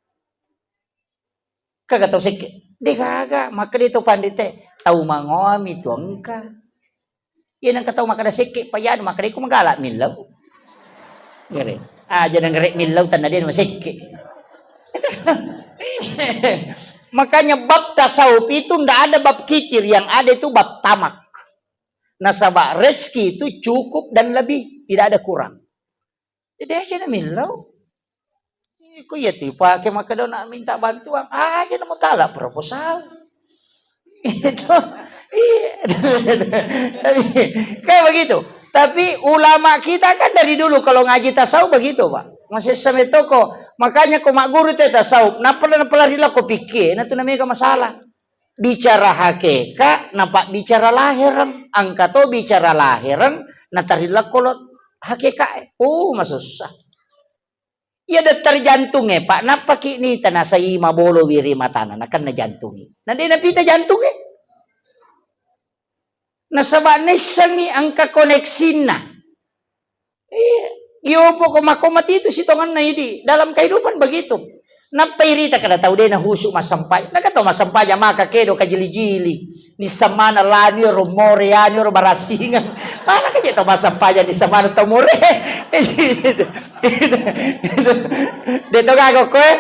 Kaga tau sekke. De gaga, makkeda tau pandite, tau mangoami tu engka. Iya nengka tau makkeda sekke, payanu makkeda iku magala millau. Gere. Aja nengere millau tanna dia masekke. Makanya bab tasawuf itu ndak ada bab kikir, yang ada itu bab tamak. Nasaba rezeki itu cukup dan lebih, tidak ada kurang. Jadi aja na millau. Iko iya tu pake makkeda na minta bantuan, aja na mutala proposal. Itu, iya. Tapi, kayak begitu. Tapi ulama kita kan dari dulu kalau ngaji tasawuf begitu, Pak. Masih sampai toko. Makanya ko magguru te tasawuf, napala napala rila ko pikir, na tu namanya masalah. Bicara hakikat, napa bicara lahireng. Engka to bicara lahireng, natarillakko lo hakikat. Oh, masussa. Iya, dattari jantung e, Pak. Nappaki ni tanasai mabolo wiri matana, nakenna jantung e. Na de napita jantung e. Nasaba naissengi engka koneksinna. Iya. Iyo poko makko mati itu sitongenna idi. Dalam kehidupan begitu. Nappa irita kada tau de nahusu massempajang. Naga tau massempajang maka kedo kajili-jili. Nissamana lani ro more yani ro barasingeng. Mana kaje tau massempajang nissamana tau more. De to gaga koe.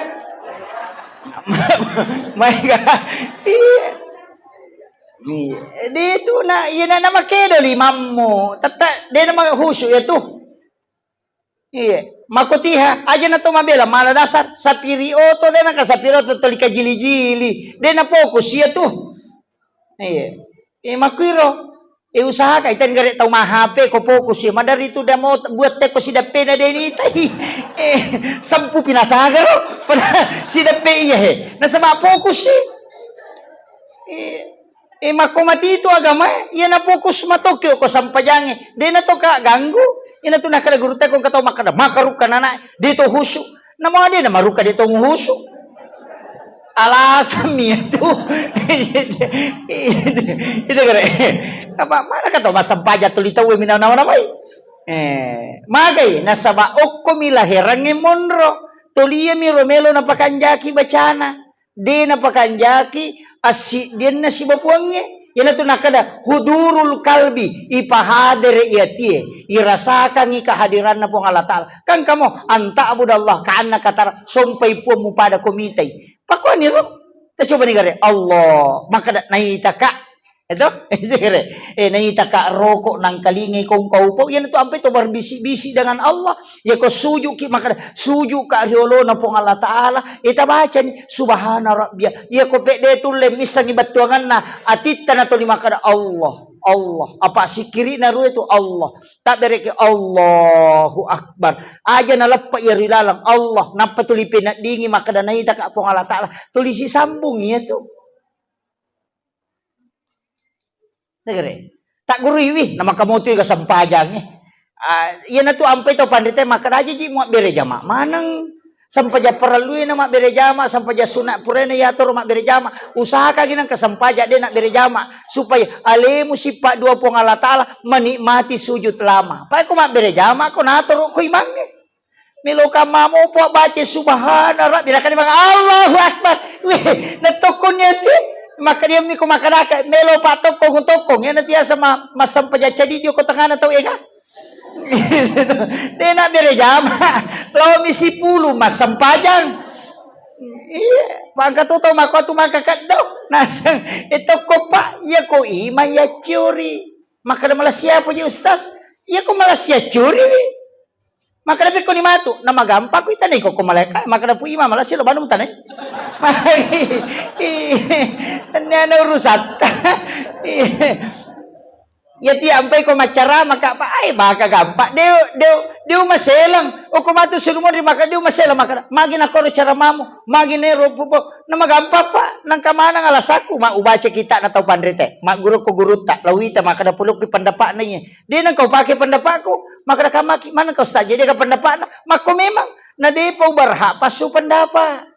Maega. Iya. Iya. De tu na, iya na, na makedo limammu. Tette de na mahusu ya tu. Iya. Makotiha, aja na to mabela, mala dasar, sapiri oto de na ka sapiri oto toli kajili-jili. De na fokus iya tu. Iya. Eh, makuiro. Eh, usahakan, itan gare tau ma H P ko fokus ya. Madari tu da mau buat teko sidappena de ni tai. Eh, sempu pinasagaro. Pada sidappe iya he. Nasaba fokus sih. Eh, eh, makko mati itu agama, eh. Iya na fokus matoki ko sampajange. De na to ka ganggu. Ina tu nakada guru teko kata makada, maka rukka nana, de to husu. Namo de na maruka de to husu. Alasan mi itu. Itu kare. Apa mana kata masampaja tuli tau mi nama namai. Eh, magai nasaba okko mi laherange monro. Toliya mi romelo napakanjaki bacana. De napakanjaki assiddianna sibawa Puangnge. Iyanatu nakkeda hudurul kalbi, ipahadere i atie, irasakangngi kehadiranna Puang Allah Ta'ala. Kan kamu anta'budallah ka'annaka tara, sompai Puang mupada ko mitai. Pakkuaniro, tacobani gare, Allah, makkeda naitaka. Eto? Eh, naitaka roko nangkalingai kongkau pau, iyanatu ampai to berbisik-bisik dengan Allah. Iyako sujuki, makkeda, sujuka riolona Puang Allah Ta'ala, eh, tabacani, "Subhana Rabbia." Iyako pedde tulle missengi bettuanganna, atitta natoli makkeda, "Allah, Allah." Apa sikkirina rue tu, "Allah." Tabbereki, "Allahu Akbar." Aja naleppa iya ri laleng, "Allah." Nappa tuli peneddingi makkeda, "Naitaka Puang Allah Ta'ala." Tuli sisambung iyatu. Negere. Tagguruiwi, namaka motoi ga sempajangnge. Ah, iyanatu ampai tau panrita makkeda aja ji muabbere jama maneng. Sempajang parelluina mabbere jama, sempajang sunat puraina yatoro mabbere jama. Usahakagi nengka sempajang de nabbere jama supaya alemu sippa dua Puang Allah Ta'ala menikmati sujud lama. Pai ko mabbere jama ko natoro ko imangnge. Melo kamma mopo baca subhana rabbi, nakani bang Allahu Akbar. Weh, netokkonni ati. Maka dia miko makanaka melo pa tokkong tokkong. Yana tiasa ma massempajang cadi dio ko tengana tau ega. De nabbere jama. Lao mi sipulu massempajang. Iya, pangka tu tau mako tu maka keddo. Naseng, eh, tokko pa, iya ko ima iya ciori. Maka malah siapa ji ustaz? Iya ko malah sia ciori wi. Makkeda pekkoni matu, namagampakku itanai kokko malaeka, makkeda pu imam, malasi lo banu mutanai. Tenniana urusatta. Iya ti ampai ko maccara maka pa ai baka gampang. Deu deu deu maselang. Oko matu sulumur di maka deu maselang maka magi nakoro cara mamu, magi nero pupo. Namagampang pa, nangka maneng alasakku ma ubaca kita na tau panrite. Magguru ko gurutta, lawita makkeda pulukki pendapatna iye. De nengka upake pendapatku, makkeda kammaki, maneng kau ustaz, jadi aga pendapatna? Makko memang, na depa uberhak passu pendapat.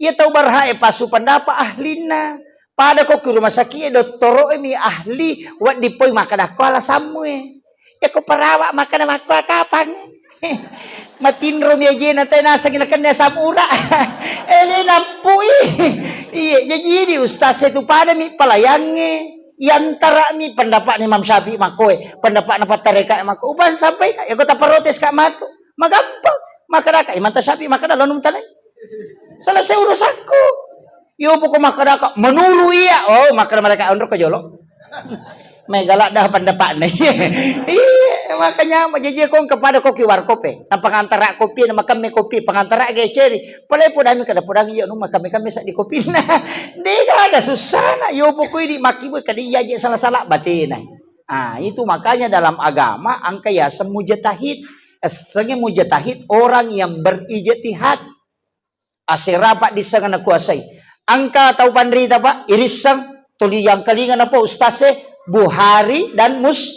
Iya tau berhak e passu pendapat ahlinna. Pada ko ki rumah sakit e, dottoro e mi ahli, wedding poi makkeda ko alasammu e. Ya ko perawat makkeda makko kapang. Matinro mi ajena te naseng nakenna asam urat. Ele nampui. Iya, jadi di ustaz e tu pada mi pelayange. Iyantara'mi pendapatna Imam Syafi'i makkoe, pendapatna pattareka makko. Upa sampaikan, ya kota protes ka matu. Magampang. Makkedaka Imam Syafi'i makkeda lo num talai. Selesai urusanku. Yo poko makkedaka menurut iya. Oh, makkeda mereka onro ke jolo. Mega ladda pendapatna. Iya, makanya majeje kong kepada koki warkope. Nah, pengantara kopi, nah, makemme kopi, pengantara geceri. Pale podami kada podang iya nu makame-kame sa di kopinna. Degaga sussana. Yo pokoi di makkibu kada iyaje sala-sala batena. Ah, itu makanya dalam agama angka yaseng mujtahid. Essengnge mujtahid orang yang berijtihad. Asera pa disseng nakuasai. Angka tau panrita pa irisseng tuli yang kalinga napa ustase Bukhari dan Mus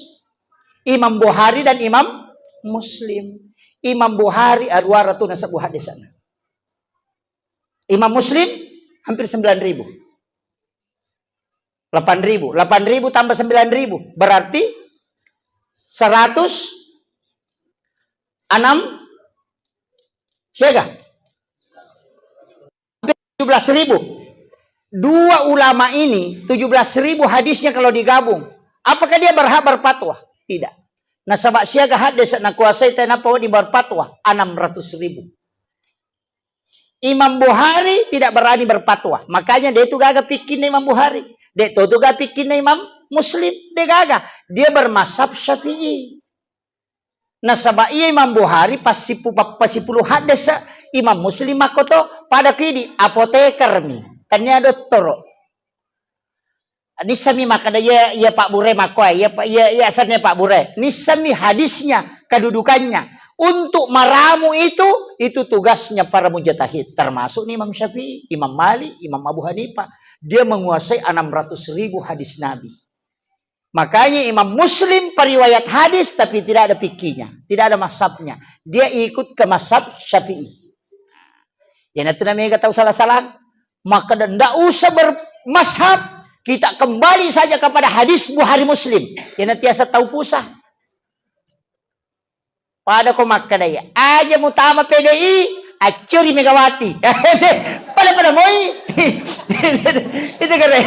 Imam Bukhari dan Imam Muslim. Imam Bukhari aruara tu nasabbu hadisana. Imam Muslim hampir sembilan ribu. Delapan ribu. Delapan ribu tambah sembilan ribu. Berarti seratus enam siaga? Hampir tujuh belas ribu. Dua ulama ini, tujuh belas ribu hadisnya kalau digabung. Apakah dia berhak berfatwa? Tidak. Nasaba siaga hadis nakuasai tenapa wedding berfatwa? Enam ratus ribu. Imam Bukhari tidak berani berfatwa. Makanya dia itu gaga fikihna Imam Bukhari. Dia itu gaga fikihna Imam Muslim. Dia gaga. Dia bermazhab Syafi'i. Nasaba iya Imam Bukhari passipu-, pappasipulu haddesa, Imam Muslim makkoto, pada kidi apoteker mi. Tania dottoro. Nissami makkeda iya, iya Pak Bure makkoe, iya, iya, iya asenna Pak Bure. Nissami hadisnya, kedudukannya. Untuk meramu itu, itu tugasnya para mujtahid, termasuk Imam Syafi'i, Imam Malik, Imam Abu Hanifah. Dia menguasai enam ratus ribu hadis Nabi. Makanya Imam Muslim periwayat hadis, tapi tidak ada fikihnya, tidak ada mazhabnya. Dia ikut ke mazhab Syafi'i. Iyanatu namega tau salah-salah. Maka ndak usah bermazhab, kita kembali saja kepada hadis Bukhari Muslim. Iyanatu tiasa tau pusat. Pada ko makkedai, aja mutama P D I, accuri Megawati. Pada-pada moi. Itu keren.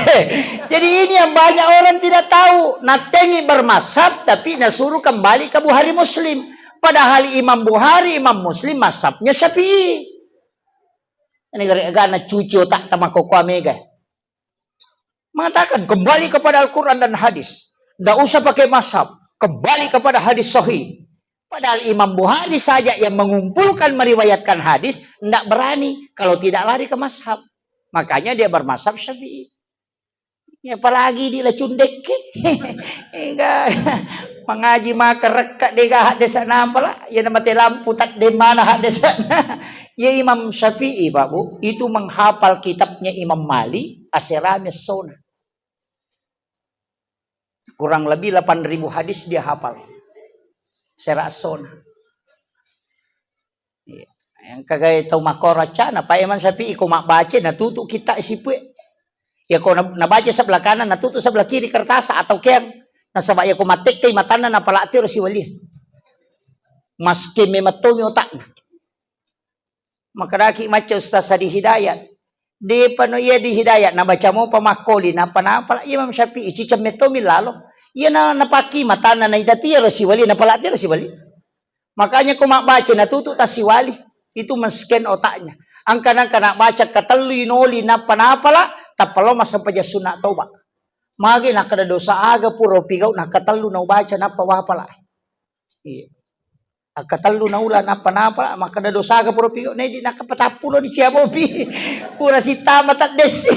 Jadi ini yang banyak orang tidak tahu. Natengi bermazhab, tapi nasuruh kembali ke Bukhari Muslim. Padahal Imam Bukhari, Imam Muslim, mazhabnya Syafi'i. Ini gara-gara cuci otak tama koko mega. Mengatakan, kembali kepada Al-Quran dan hadis. Ndak usah pakai mazhab. Kembali kepada hadis sahih. Padahal Imam Bukhari saja yang mengumpulkan, meriwayatkan hadis, ndak berani kalau tidak lari ke mazhab. Makanya dia bermazhab Syafi'i. Ya, apalagi di lacundekke. Enggak. Mengaji maka rekka dega haddesa napa la. Ya, na mate lampu tak de mana haddesa. Ya, Imam Syafi'i, Pak Bu, itu menghafal kitabnya Imam Malik, aserami essona. Kurang lebih delapan ribu hadis dia hafal. Sera essona. Iya. Yang kagai tau makkoro accana, Pak Imam Syafi'i ko mabbaca, natutu kitta sipue. Ya ko na-, nabaca sebelah kanan, natutu sebelah kiri kertas atau keang. Nasaba ya ko mattekkai matanna, napalati ro siwali. Maske memettomi otakna. Makkedaki macca Ustaz Sadi Hidayat. Depa no iya di Hidayat, nabaca mopa makkoli, napa-napa la Imam Syafi'i, ciceng mettomi lalo. Iya na, napakki matanna, naita tiaro siwali, napalati ro siwali. Makanya ko mabbaca natutu tasiwali, itu men-scan otaknya. Angka-angka nabbaca katellu inoli, napa-napa la, tappa lo massempajang sunna toba. Magi nakkeda dosa aga pura upigau, nakkatellu naubaca, nappa wapala. Iya. Akkatellu naula nappa-napa, makkeda dosaga pura pigo, nedi nakka patappulo ni cia mopi. Pura sitama taddessi.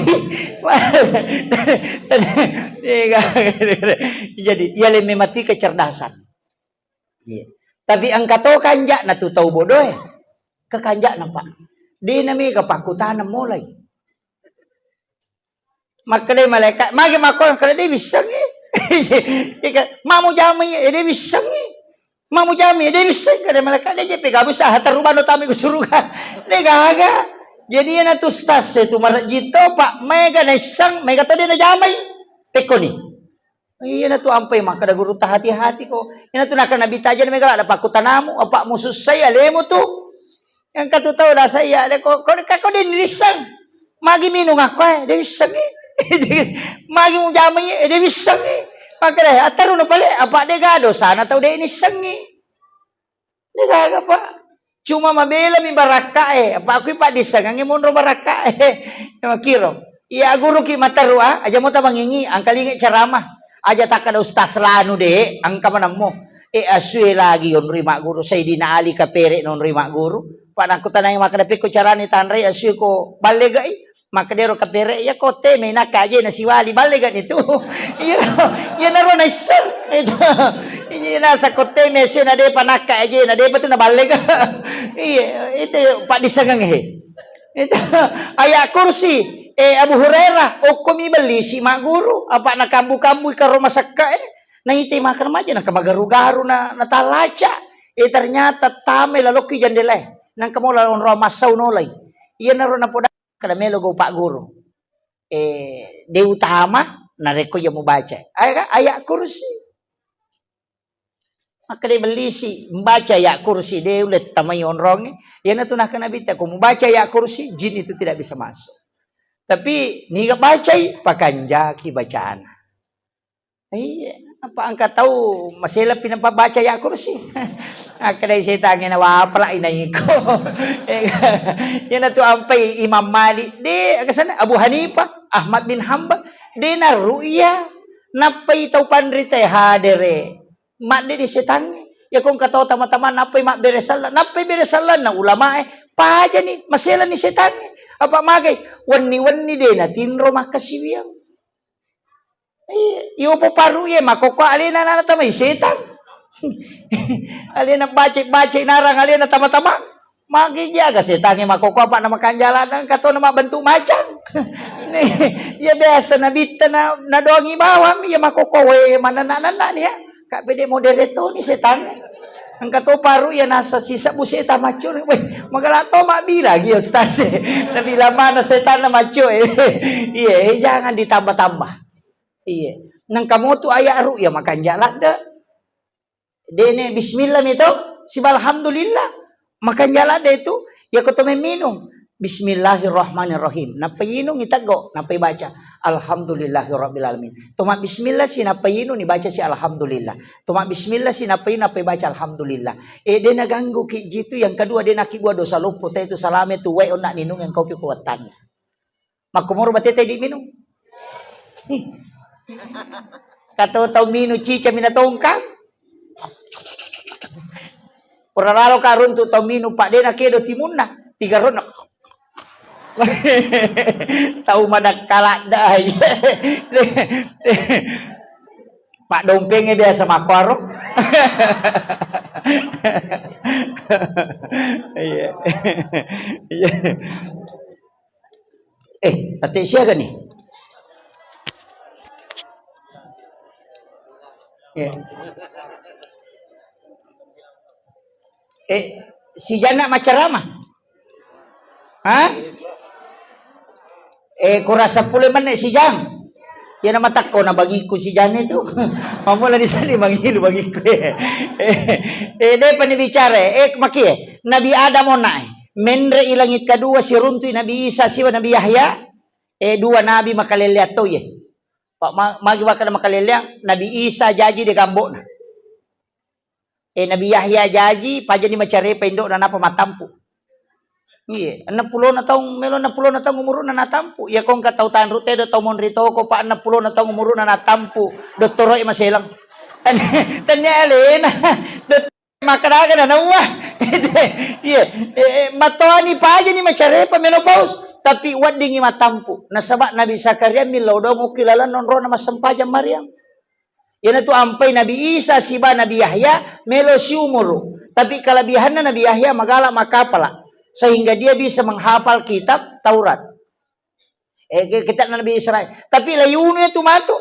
Jadi, iya lemme mati kecerdasan. Iya. Tapi engka to kanja'na tu tau bodoe. Kekanja'na, Pak. Dena mega pakkutana mulai. Makkedai malaika, magi makko, kada de wissengi. Ika, mamu jamai, eh, de wissengi. Mamu jamai, eh, de wissengi. Kada malaika, de jepe gabu saha terubano tami ke suruga. De gaga. Jadi iyana tu stas itu marejito, Pak, mega naisseng, mega to de najamai. Pekkoni. Iyana tu ampai makkeda guru ta hati-hati ko. Iyana tu nakkeda Nabi tajeng mega ada pakkutanamu, apa musussai alemu tu. Engka tu tau dasa iya, de ko, ko, ko, ko de nirisseng. Magi minung akko, eh, de wissengi. Magi mujamai, eh, de wissengi. Makkeda, eh, attaruno pale, apa de ga dosana tau de nissengi. De gaga, Pak. Cuma mabela mi barakka, eh, apa akui Pak dissengangi monro barakka, eh. Makiro. Iya guru ki materru, ah, aja mo tabangingi, angkalingi ceramah. Aja takkada ustaz lanu de, angka manammo. Eh, asue lagi onroi magguru, Sayyidina Ali kapere nonroi magguru. Pak nakkutanai makkeda pekko carani tanrai asue ko ballegai. Makkeda ero kapere iya ko teme nakka aje na siwali ballega nitu. Iya, iya naro naisseng. Itu. Iya nasa ko teme asue na depa nakka aje na depa tu na ballega. Iya, itu Pak dissengang he. Itu ayat kursi, eh, Abu Hurairah, okkomi bellisi magguru, apa nakambu-kambu karo masakka, eh. Naite makan maja, naka magaru-garu na, natalaca. Eh, ternyata tame lalokki jandela, eh. Nangka mola onro massau nolai. Iya naro napoda kada melo go Pak Guru. Eh, de utama, narekko iya mubaca. Ayat, ayat kursi. Makkeda bellisi, mbaca ayat kursi, de ulle tamai onrongnge. Iyanatu nakkeda Nabitta, ko mubaca ayat kursi, jin itu tidak bisa masuk. Tapi niga bacai, pakanjaki bacana. Iya, apa engka tau maselepi nappa baca ayat kursi? Akkedai setangnge na wapala inaiko. Iyanatu ampai Imam Malik, de kesana Abu Hanifah, Ahmad bin Hambal, de na ru'ya, nappai tau panrita hadere. Madde di setangnge. Iya ko engka tau tama-tama nappai mabbere sella, nappai bere sellanna ulamae, pajani, maselani setangnge. Apa magai? Wenni-wenni de natinro makkasiwiang. Iya, iyo poparu iya makkokko alena nana tamai setang. Alena baca-baca narang, alena tama-tama. Magi jaga setangnge makkokkoe apa na makanjala, engka to na mabbentuk macang. Iya biasa nabitta na, nadoangi bawang, iya makkokkoe, we, manenna-nenna ni ya. Ka pede modere to ni setangnge. Engka to paru iya nasa sisebbu setan macuri. Weh, magala to mabbila gi ustaz. Nabila mana setanna macuri. Iya, eh, jangan ditambah-tambah. Iya. Nengka motu ayat ru'ya makanjala de. Dene bismillah mi to, siba alhamdulillah. Makanjala de tu, ya ko to memminung. Bismillahirrahmanirrahim. Nappa inung iteggo, nappa ibaca. Alhamdulillahirabbil alamin. To mabbismillah si nappa inung ibaca si alhamdulillah. To mabbismillah si nappa inung nappa ibaca alhamdulillah. E de naganggu ki jitu, yang kedua de nakibua dosa loppo te tu salame tu wae onna ninung yang kopi kuatanna. Makkumuru batete di minung. Ih. Kato tau minung cica mina tongkang. Pura lalo ka runtu tau minung, Pak, dena kedo timunna. Tiga ronna. Tau madakkaladda. Pak, dompengnya biasa makkoro. Iya. Iya. Eh, ate siaga nih? Iya. Eh, si Jana macarama? Hah? Eh, kurasa pule menne si Jang. Ya nama takko na bagiku si Jang itu. Mamula di sini mangilu bagiku. Eh, eh, de pani bicara. Eh, makie. Nabi Adam onae. Menre i langit kedua, siruntui Nabi Isa siba Nabi Yahya, eh, dua nabi makalelleang to ye. Pak, ma-, magi wakkada makalelleang, Nabi Isa jaji de gambokna. Eh, Nabi Yahya jaji, pajani macarepa indokna napa matampu. Iya, enam puluh na taung, melo enam puluh na taung umuruna natampu. Iya, kongka tau tanru tedo, tau monri toko, Pak, enam puluh na taung umuruna natampu. Dottoro e maselang. Tania alena. Makkadaga na nauwa. Iya, eh, eh, matoani pajani macarepa menopause, tapi weddingi matampu. Nasaba Nabi Zakaria millau dongokki laleng nonrona massempajang Maryam. Iyanatu ampai Nabi Isa siba Nabi Yahya melo siumuru. Tapi kelebihanna Nabi Yahya magala makapala sehingga dia bisa menghafal kitab Taurat. Eh, ke-, kitab Nabi Israel. Tapi layunu itu matu.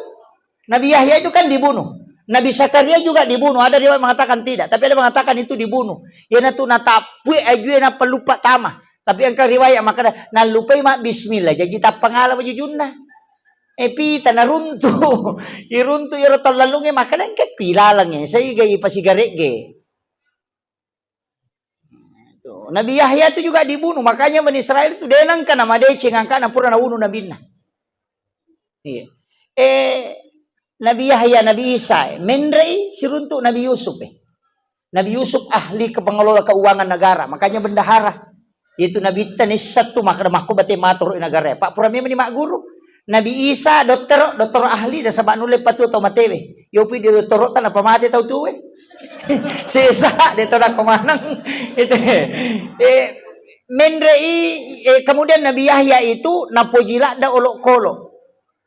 Nabi Yahya itu kan dibunuh. Nabi Zakaria juga dibunuh. Ada riwayat mengatakan tidak, tapi ada mengatakan itu dibunuh. Iyanatu natappui ajue nappa luppa tama. Tapi engka riwayat makkada nallupai ma bismillah. Jaji tappangala wajujunna. Eh, pita naruntu. Iruntu iro tallalunge makkada engka kui lalange. Saiga ipasigaregge. Tuh, Nabi Yahya itu juga dibunuh, makanya Bani Israel itu denangka namadeceng angkana pura naunu nabinna. Iya. Eh, Nabi Yahya, Nabi Isa, eh, menrei siruntuk Nabi Yusuf, eh. Nabi Yusuf ahli kepengelola keuangan negara, makanya bendahara. Itu Nabi Isa tu makada makko bate matoro negara, eh. Pak pura memang ni magguru. Nabi Isa dottoro, dottoro ahli nasaba nulle patu tau matewe. Yopi di dottoro tanpa mate tau tuwe. Sesa de to nako maneng. Itu. Eh, menrei, eh, kemudian Nabi Yahya itu napoji ladda olokolo.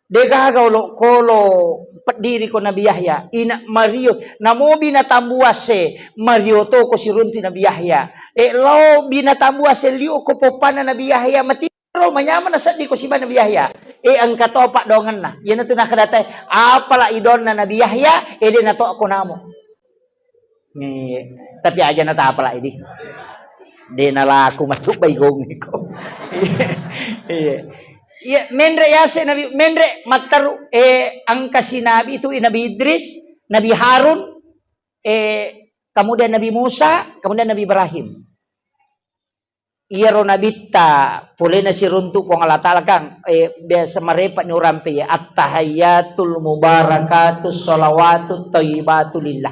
Degaga olokolo peddiri ko Nabi Yahya. Ina Mario, namobi natambuase Mario to ko sirunti Nabi Yahya. Eh, lao binatambuase liu ko popana Nabi Yahya mati. Ro manyameng nasedding ko siba Nabi Yahya. Eh, engka to paddoangenna. Iyanatu nakkadatai, apala idonna Nabi Yahya, eh, de natoakko namo. Iya. Tapi aja natapala idi. De nalaku matu baigong iko. Iya. Iya, menre yase Nabi, menre matteru, eh, engka si Nabi itu Nabi Idris, Nabi Harun, eh, kemudian Nabi Musa, kemudian Nabi Ibrahim. Iyaro nabitta polena siruntu Puang Allah Ta'ala kan, eh, biasa marepa ni urampe ya, "At-tahayyatul mubarakatus shalawatut thayyibatu lillah."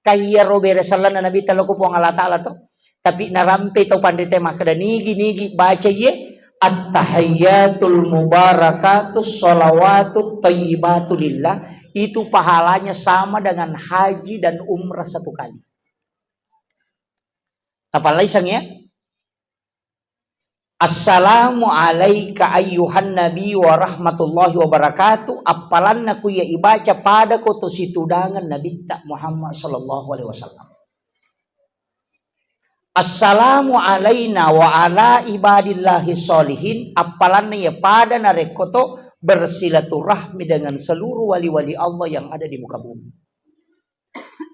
Kan iyaro bere sallanna nabitta loko Puang Allah Ta'ala to. Tapi narampe tau panrita makkeda, "Nigi-nigi baca iye, at-tahayyatul mubarakatus shalawatut thayyibatu lillah," itu pahalanya sama dengan haji dan umrah satu kali. Tapallaisangngi ya. Assalamu alaika ayyuhan nabi wa rahmatullahi wa barakatuh. Appalanna ku iya ibaca pada ko to situdangan Nabitta Muhammad sallallahu alaihi wasallam. Assalamu alaina wa ala ibadillahi sholihin. Appalanna iya pada narekko to bersilaturahmi dengan seluruh wali-wali Allah yang ada di muka bumi.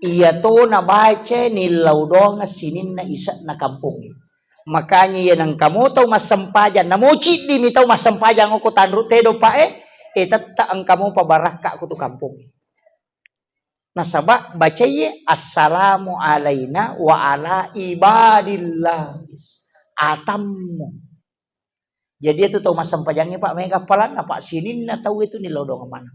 Iya to nabaca nillau doang sininna ise'na kampongnge. Makanya iya nengka mo tau massempajang, namo ciddi mi tau massempajang okko tanru tedo pa'e, eh, tetta engka mopa barakka ko tu kampongnge. Nasaba bacaiye assalamu alaina wa ala ibadillah. Atammu. Jadi itu tau massempajangnge, Pak, mega appalanna, Pak, sininna tau itu nillau doang mana.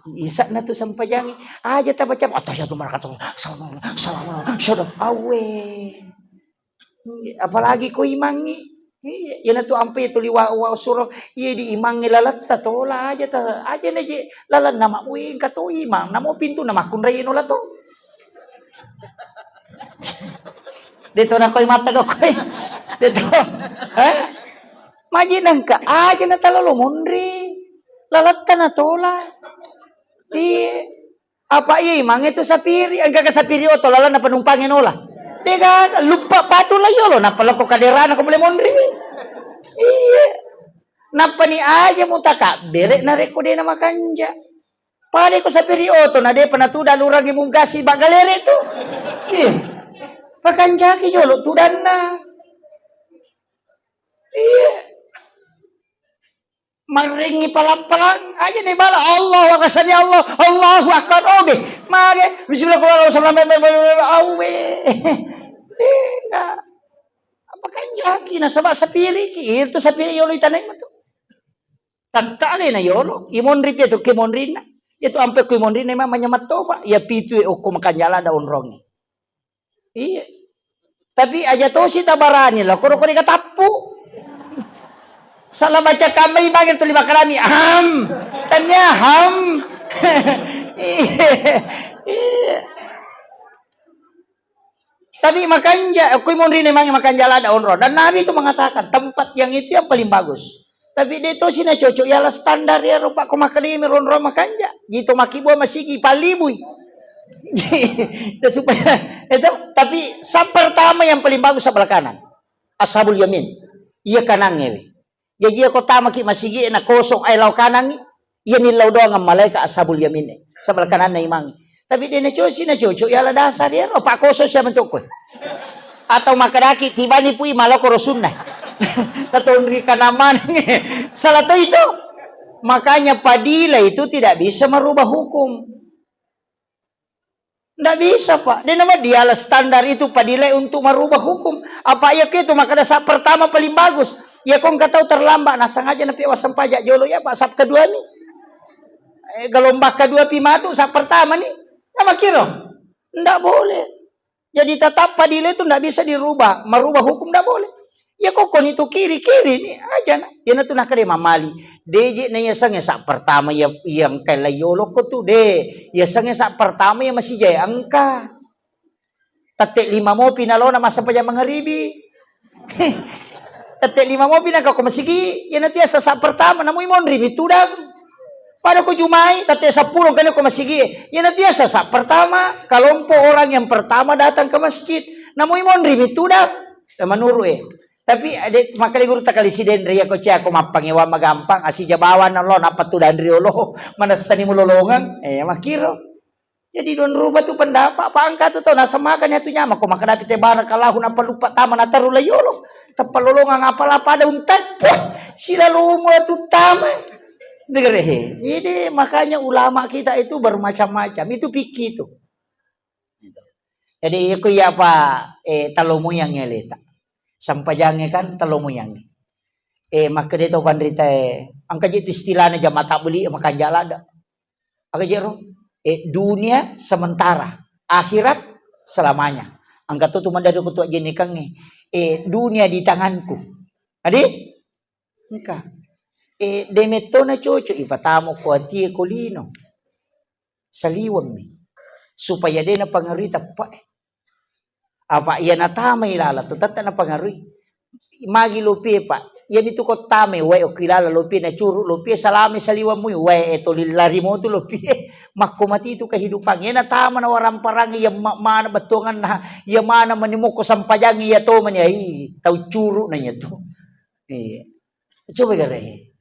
Isa'na tu sempajangnge, aja tabaca, "Attahiyatu barakatuh, salam, salam, salam, awe." Apalagi ko imangngi. Iya, iyana tu ampe tuli wa, wa suro, iya di imangngi laletta tola aja ta, aja na je lalenna mak, wih, engka to imang, namo pintu na makkunrai nola to. De to nakoi mata kau koi. De to. Eh? Maji nengka aja na talolo monri. Laletta na tola. Iya. Apa iya imangnge tu sapiri, engka ke sapiri oto lalenna penumpangnge nola. Dega lupa patu la yolo, nappa loko kaderana ko mule monri. Iya. Nappani aja mutakabbere narekko dena makanja. Pada ko sapiri oto na depa natuda lurangi mungkasi bagalere tu. Iya. Pakanjaki jolo tudanna. Iya. Marrengi palang-palang aja nih bala, Allahu Akbar, sami Allah, Allahu Akbar, obe. Mage, bismillahirrahmanirrahim, awe. Dega. Apa kanjaki nasaba sapiriki, itu sapiri yolo itanai matu. Tatta alena yolo, imonri pi tu kemonrinna. Itu ampe ku imonrinna ma manyamatto, Pak. Ya pitu e okko makanjala da onrongi. Iya. Tapi aja tosi tabarani lah, koro kori katappu. Salah baca kamma imangnge tuli makalami, ham. Tania ham. Iya. Iya. Tapi makanja, kui monrine mange makanja lada onro. Dan Nabi itu mengatakan, tempat yang itu yang paling bagus. Tapi de tosi na cocok, ialah standar ya rupa ko makalimi ronro makanja. Jito makibua masigi palibui. Dan supaya itu, tapi sab pertama yang paling bagus sebelah kanan. Ashabul yamin. Iya kanangnge we. Jaji iya ko tamaki masigi na kosong ai lao kanangngi, iya nillau doang malaika ashabul yamin e. Sebelah kananna imangngi. Tapi de na coci na cocok, ialah dasar iya ro, pak kosong sia bentuk koe. Atau makadaki tibani pui maloko rosunna. Tatonri kanamang. Salah to itu. Makanya padila itu tidak bisa merubah hukum. Ndak bisa, Pak. De nama dialah standar itu padilai untuk merubah hukum. Apa iya ke itu makada saat pertama paling bagus. Ya kong katau terlambat, nah sengaja napi wassempajang jolo ya, Pak, saat kedua ni. Eh, gelombang kedua pi matu saat pertama ni. Nama kiro? Ndak boleh. Jadi tetap padilai itu ndak bisa dirubah, merubah hukum ndak boleh. Ya kok koni tu kiri, kiri ni aja na. Ya na tu nakade mamali. Deje na ya sange saat pertama ya yang kai lai yolo ko tu de. Ya sange saat pertama ya masih jaya engka. Tette lima mopi nalona massempajang mangaribi. Tette lima mopi na kau masigi, ya na tiasa saat pertama namui monri mi tudang. Pada ko jumai, tette seppulo kene ko masigi. Ya na tiasa saat pertama, kelompok orang yang pertama datang ke masjid. Namui monri mi tudang. Ya, menurut eh. Tapi ade makale guru takali sidenre ya ko cia ko mappangewa magampang asija bawa nallo nappa tudang riolo manessani mulolongang. Eh, makiro. Jadi don ruba tu pendapat, apa engka tu tau nasemakan ya tu nyama ko makadapi te barakallahu nappa lupa tama nataru la yolo. Tappa lolongang apala pada untai. Puh, silalomo tu tama. Dengar he. Jadi makanya ulama kita itu bermacam-macam. Itu fikih tu. Gitu. Jadi iya ko iya apa, eh, talomoyang eleta. Sampajange kan talomoyang. Eh, makkeda to panrita e, engka je tu istilahna jama tabbeli makanja lada. Aga je ro? Eh, dunia sementara, akhirat selamanya. Engka to tu madari ko tu ajenikangnge. Eh, dunia di tanganku. Adi? Engka. Eh, demetto na cocok ipatamo ko atie ko lino. Saliweng mi. Supaya de napangerui teppe. Apa iya natamai lala tu tette napangarui. Magi lopie, Pak. Iyami tu ko tamai wae okki lala lopie, nacuru lopie, salame saliweng mui wae, e, toli lari motu lopie. Makko mati tu kehidupan. Iya natama na waramparang iya ma-, mana bettuanganna, iya mana mani moko sampajang iya to mani ai. Tau curu na iya tu. Iya. Coba gare.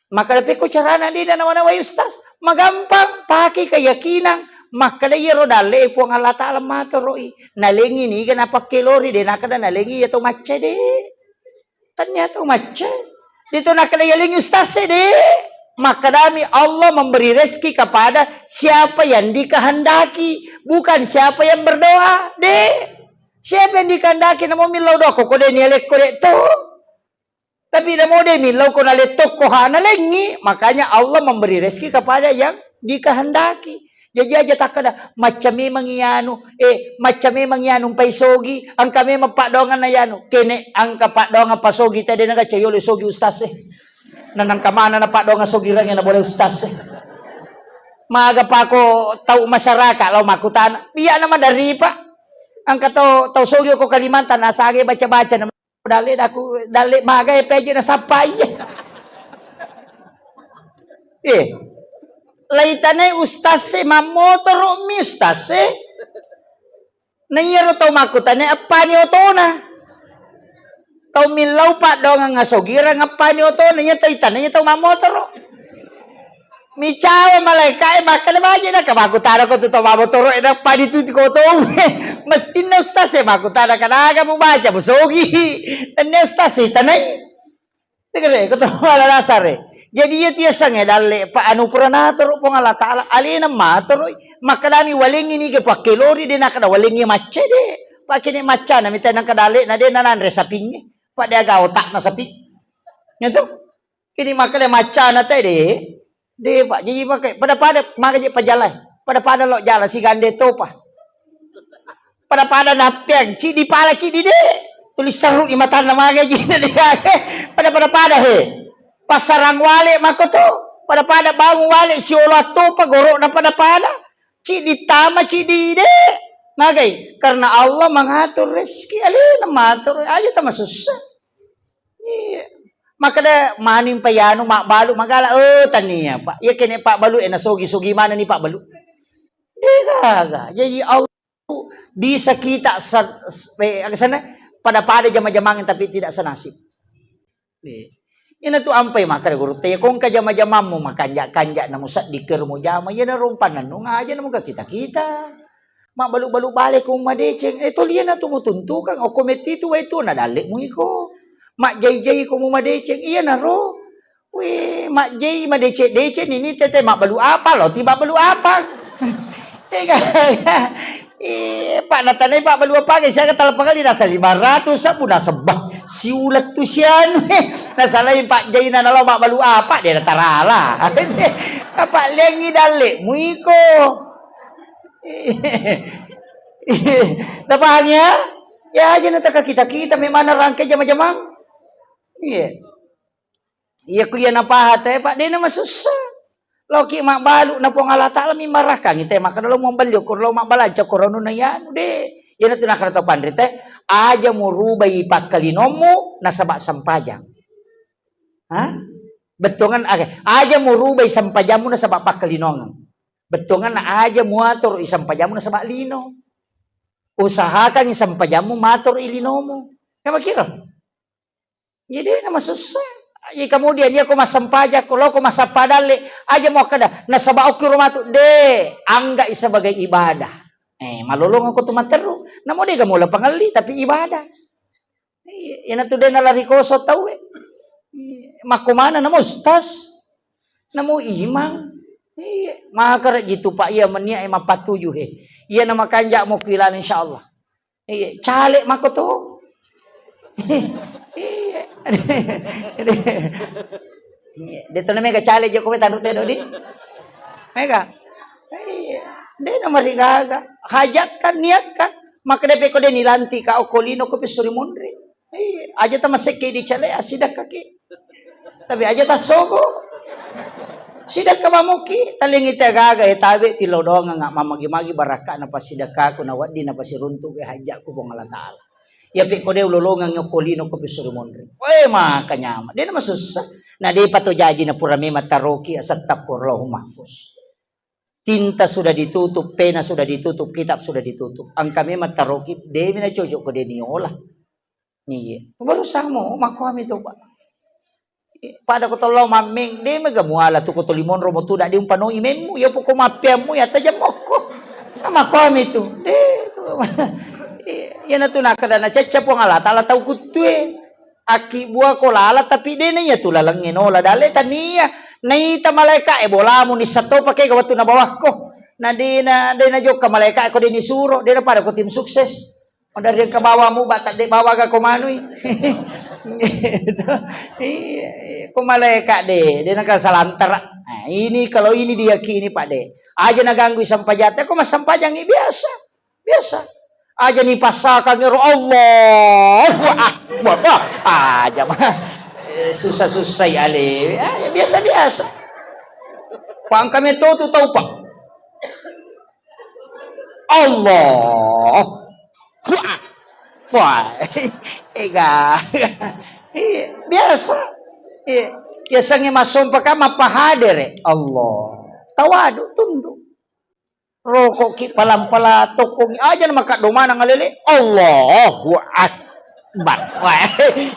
Makkeda, "Pekko carana de' nanawa-nawai, Ustaz?" Magampang, pake keyakinan. Makkeda, "Iyaro dalle' Puang Allah Ta'ala matoroi. Nalengi niga napakkelori, de' nakkeda nalengi iya to macca, de'. Tania to macca. De' to nakkeda yalengi Ustaz e, de'." Makkedami, "Allah memberi rezeki kepada siapa yang dikehendaki, bukan siapa yang berdoa." De'. Siapa yang dikehendaki, namo millau doa, ko de' nialekko de' to. Tapi namo de' millau ko nalettokko ha nalengi, makanya Allah memberi rezeki kepada yang dikehendaki. Jaji aja takkeda, "Macca memang ianu, eh, macca memang ianu mpai sogi, engka memang paddoanganna ianu." Kene engka paddoangan pasogi tede naga cayolo sogi ustaz e. Nanangka mana na paddoangan sogi range na boleh ustaz e. Maga pako tau masyarakat lao makkutana, biak nama dari, Pak. Engka tau, tau sogi ko Kalimantan, nasage baca-baca na dalle' daku, dalle' maga e peje nasappai. Eh, laitanai ustaz e, mammotoro' mi ustaz e. Na iyaro tau makkutana eppani otona. Tau millau paddoangang asogirang eppani otona, iya tau itana iya tau mammotoro'. Micawa malaika'e makkeda, "Baje na ka makkutana ko tu to mabotoro e nappa dituti ko to." Mestinna ustaz e makkutana, "Kanaga mubaca musogi?" Tennia ustaz e tanai. Tegere ko to mala dasar e. Jadi iya tiasangnge dalle' pa anu pura natoro Puang Allah Ta'ala, alena matoroi. Makkedami walengi niga pakkelori, de' nakkeda walengi macca, de'. Pakene maccana mita nangka dalle' na de' nananre sapingnge. Pa de' aga otakna sapi. Gitu. Ini makkeda maccana te de'. De', Pak. Jadi makke pada-pada maga je pajalai. Pada-pada lo jalan sigande topa. Pada-pada nappeang, ciddi pala, ciddi de'. Tuli serru di matanna maga je de'. Pada-pada pada he. Passarang wale makko to. Pada-pada bangun wale siolo attopa goro'na pada-pada. Ciddi tama, ciddi de'. Magai? Karena Allah mengatur rezeki. Alena matur, aja tama susah. Iya. Makkeda maning payanu mabbalu magala, oh tania, Pak. Iya kene pabbalu e nasogi-sogi manani pabbalu. De' gaga. Jadi Allah bisa kita sa-, s-, eh, aga sana pada-pada jama-jamang tapi tidak senasib. Eh. Ina tu ampai makkeda guru te, kongka jama-jamammu makanja-kanja namu seddi kero mujama, iya na rompanna nunga aja namu ka kita-kita. Mabbalu-balu bale ko madeceng, eh toliana tu mutuntukang, okko metti tu wai tu na dalle' mu iko. Majjai-jai ko mu madeceng, iya naro. Weh, majjai madeceng-deceng nini tete mabbalu apa, lo ti mabbalu apa. Tega. Eh, Pak, natanai Pak balu apa, guys? Saya kata lepas kali nasa lima ratus sabu nasebba. Siulat tu sianu. Nasalai Pak Jaina nalo Pak balu apa, dia tarala. Apa lengi dalle' muiko. Tapahang ya? Ya aja nataka kita-kita memang rangkai jama-jamang. Iya. Iya ku iya napaha te, Pak, de' namasussa. Loki mabbalu na Puang Allah Ta'ala mimbarakkangi te, maka lo mabballi okko lo mabbalanca okko ronuna yanu de'. Iyana tu nakkeda to panrite, aja murubai pakkalinommu nasaba sempajang. Ha? Bettuangan, oke. Aja murubai sempajammu nasaba pakkalinongeng. Bettuangan aja muatur i sempajammu nasaba lino. Usahakan i sempajammu matur i linomu. Kira-kira? Jadi namasussa. Iya, kemudian iya ko massempajang, ko lo ko massappa dalle, aja muakkeda nasaba okki ro matu, de', angga'i sebagai ibadah. Eh, malolong ko tu matteru. Namo de' ga mula pangelli tapi ibadah. Iya, iyana tu de' nalari koso tauwe. Iya, makko mana namo ustaz? Namo imang. Iya, maka rek gitu Pak, iya menia e mappatuju he. Iya nama kanja mo kilana insyaallah. Iya, caleg mako to. Iya. Iya, de' to na mega caleg jako tanru te dodi. Mega. Iya. De' na marigaga. Hajatkan, niatkan. Maka de' peko de' nilantika okko lino ko pesuri monri. Iya, aja tamasekke di caleg asidakka ki. Tapi aja tassogo. Sidekka mamuki, talengi te gaga e tabe tilodongeng mamagi-magi barakka'na pasidekkaku na wedding na pasiruntu'e hajja'ku Puang Allah Ta'ala. Iya pe ko de ulolongeng okko lino ko pisuri monri. Weh, maka nyama. De na masussa. Na de pato jaji na pura memang taroki asattaku Allahul Mahfuz. Tinta sudah ditutup, pena sudah ditutup, kitab sudah ditutup. Engka memang taroki, de mi na cocok ko de niola. Iya. Baru samo, makkuami to, Pak. Pada ko tollo mammeng, de mega muala tu ko toli monro mo tu, dadi umpanoi memmu, iya poko mappeammu, iya tajam mokko. Makkuami tu. De tu. Iya, iya na tu nakkeda na cecca Puang Allah Ta'ala tau kuttue. Akkibbua ko lala, tapi de na iya tu lalengnge nola dalle tania. Naita malaika e bolamu nissa to pake ga wettu nabawakko. Na de na, de na jokka malaika e ko de nisuro, de na pada ko tim sukses. Maderri engka bawamu, ba tadde bawa ga ko manui. Gitu. Iya, iya. Ko malaika de, de nengka salantara. Nah, ini kalau ini diyakini, Pak de. Aja naganggui sampajatta, ko massampajangi biasa. Biasa. Aja ni passakangi ro Allahu Akbar. Wah, aja mah. Eh, susah-susah ya le. Ya, ya, biasa-biasa. Pangkame to tu tau, Pak. Allah. Wah. Wah. Ega. Iya, biasa. Iya. Biasanya masompa kan mapahadere. Allah. Tawadu, tunduk. Rokok ki palang-palang, tokkongi aja na makaddo manang alele. Allahu Akbar. Wah.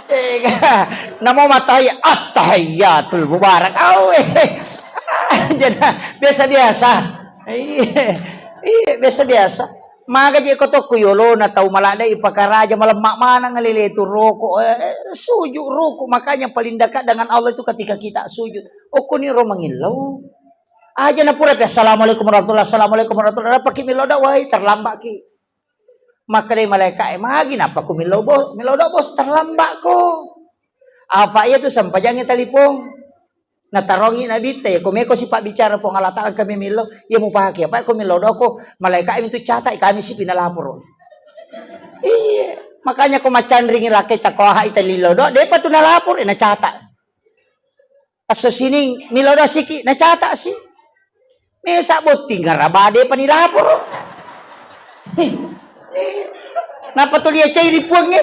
Ega. Namo matahi at-tahiyyatul mubarak. Awe. Aja na biasa-biasa. Iya, iya, biasa-biasa. Maga je ko tokko yolona tau maladde ipakaraja malemma maneng lele tu rokok, eh, sujud rukuk. Makanya paling dekat dengan Allah itu ketika kita sujud. Okkoni ro mangillau. Aja na pura pi assalamualaikum warahmatullahi, assalamualaikum warahmatullahi, napaki millau da, wai, terlambat ki. Makkedai malaika e, magi nappa ku millau bo-, millau da bos, terlambat ko. Apa iya tu sampajangi talipong. Natarongi Nabitta, iya ko meko sipabbicara Puang Allah Ta'ala, engka memillau, iya mupake, apa ko millau doko, malaika mintu catat, kami sipi nalaporo. Iya, makanya ko macanringi rakai takoha ita lillau do, depa tu nalaporo, eh, nacatat. Asso sining, millau do siki, nacatat si. Mesa botting garaba depa nilaporo. Napa tuli acai ri puangnge?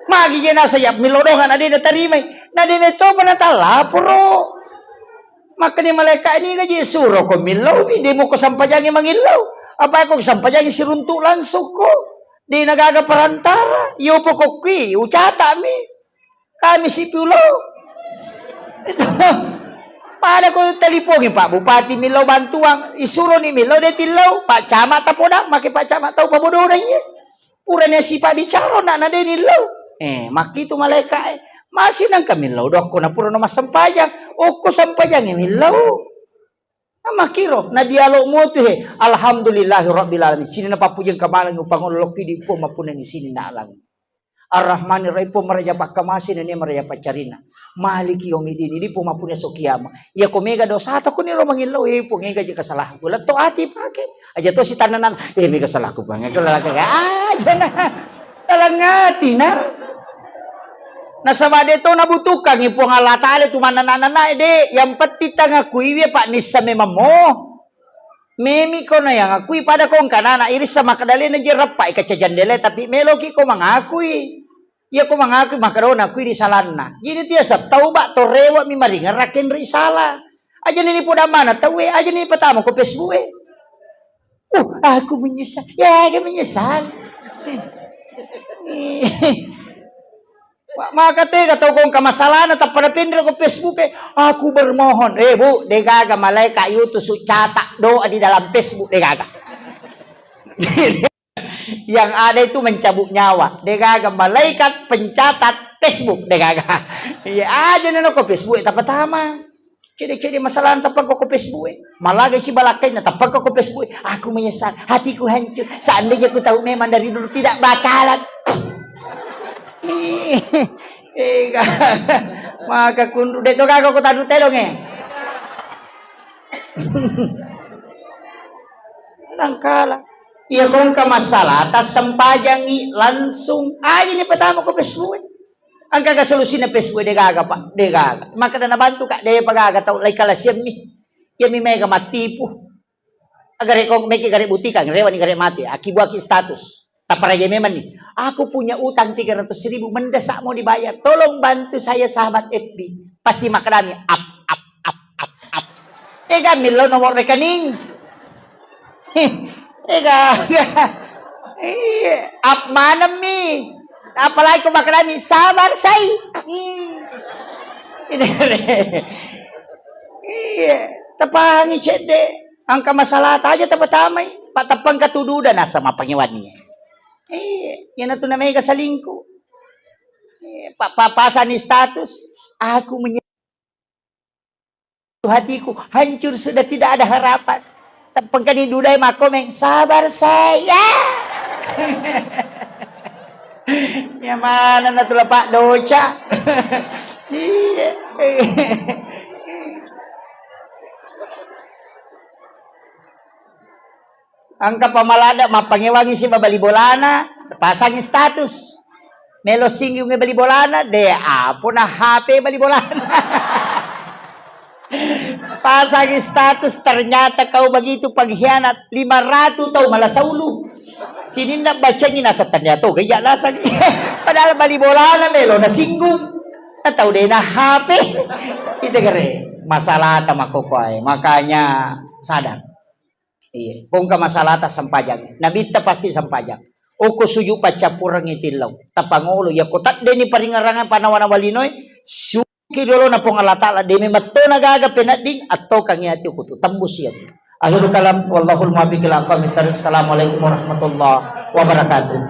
Magi je nasa ya millau doang na de natarimai. Na de metopa natalaporo. Makkani malaika ini gaji suro ko millau mi, de muko sampajangi mangillau. Apa ko sampajangi siruntu langsung ko. De nagaga perantara. Yo pokokki ucata mi. Kami sipi ullau. Itu. Pada ko talipongi Pak Bupati millau bantuang, isuroni millau de tillau, Pak Camat tapodang, make Pak Camat tau pabodona iye. Purani sipa bicara na, na de nillau. Eh, makkitu malaika e. Masih nangka millau dokko na purano massempajang. Okko sempajang millau. Makkiro na dialog mutu he. Alhamdulillahi rabbil alamin. Sini na pappujeng kamaleng upangolokki di Puang mappunangi sini na alang. Ar-Rahmanir Rahim, Puang maraja pakkamase nennia maraja paccarina. Maliki yaumiddin, idi Puang mappunna esso kiama. Iya ko mega dosata kuni ro mangillau, eh, Puang, ega je kesalahanku. Letto ati pake. Aja to sitannanan, eh, mega salahku, Puang. Ega lalaka, aja na. Dalam ati na. Nasaba de to nabutuhkangi Puang Allah Ta'ala tu manana-nana, de. Yang penting tangakuiwi, Pak, nissa memang mo. Memi ko na yang akui pada ko engka nana irissa makadalena je rappai kaca jandela, tapi meloki ko mangakui. Iya ko mangakui makadona kui ri salanna. Jadi tiasa tauba to rewa mi maringerra kenri sala. Aja ni poda mana tauwe, aja ni patama ko Facebook e. Uh, aku menyesal. Ya, aku menyesal. Wa-, maka tega tau ko engka masalahna tappa napenre ko Facebook e, "Aku bermohon." Eh, Bu, degaga malaikat yutusu catat doa di dalam Facebook, degaga. Yang ada itu mencabut nyawa, degaga malaikat pencatat Facebook, degaga. Iya, aja nana ko Facebook e tapatama. Cede-cede masalah tappa ko Facebook e. Malaga si balakkainna tappa ko Facebook e. Aku menyesal, hatiku hancur. Seandainya ku tahu memang dari dulu tidak bakalan. Ega. Maka kundu de to gaga ko tadu telong e. Nangkala. Iya ko engka masalah tasempajangi langsung aja ni patama ko Facebook e. Engkaga solusina Facebook e? Degaga, Pak, degaga. Maka dana bantu, Kak, de pagaga tau lai kalasiammi. Iya mi mega mattipu. Agare ko meki gare butikang, rewani gare mati, akibuaki status. Taparaja memang nih. "Aku punya utang tiga ratus ribu, mendesak mau dibayar. Tolong bantu saya, sahabat F B." Pasti makkedami, "Ap, ap, ap, ap, ap." Ega millau nomor rekening. Ega. Iya, ap maneng mi. Apalagi ko makkedami, "Sabar, sai." Hmm. Iya, tapahangi cedde. Engka masalah aja tapatamai. Pak, teppang katududa nasa mapangewani. Iya, iyanatu namega salingku. Iya, pa-, pa-, pasani status. Aku menye-, hatiku hancur, sudah tidak ada harapan. Teppengkani dudai makkomeng, "Sabar, saya." Ya mana na tula pak doca. Iya. Engka pamalada mappangewangi si bali bolana, pasangi status. Melo singgung bali bolana, de apona H P bali bolana. Pasangi status, "Ternyata kau begitu pengkhianat, lima ratus tau mala saulu." Sininna bacangi nasa ternyata gaya lasang. Padahal bali bolana melo na singgung. Atau dena H P. Itu kere masalah ta makokoe. Makanya sadar. Iya, kongka masalata sempajang. Nabitta pasti sempajang. Oko suju paccappurengngi tillau. Tapangolo, iya ko taddeni paringerrangan panawa-nawa linoe, suki dolo na Puang Allah Ta'ala, demi mettona gaga penedding, attokangi ati kutu, tembus iya tu. Akhirul kalam, wallahul muwaffiq ila aqwamit thariq. Assalamualaikum warahmatullahi wabarakatuh.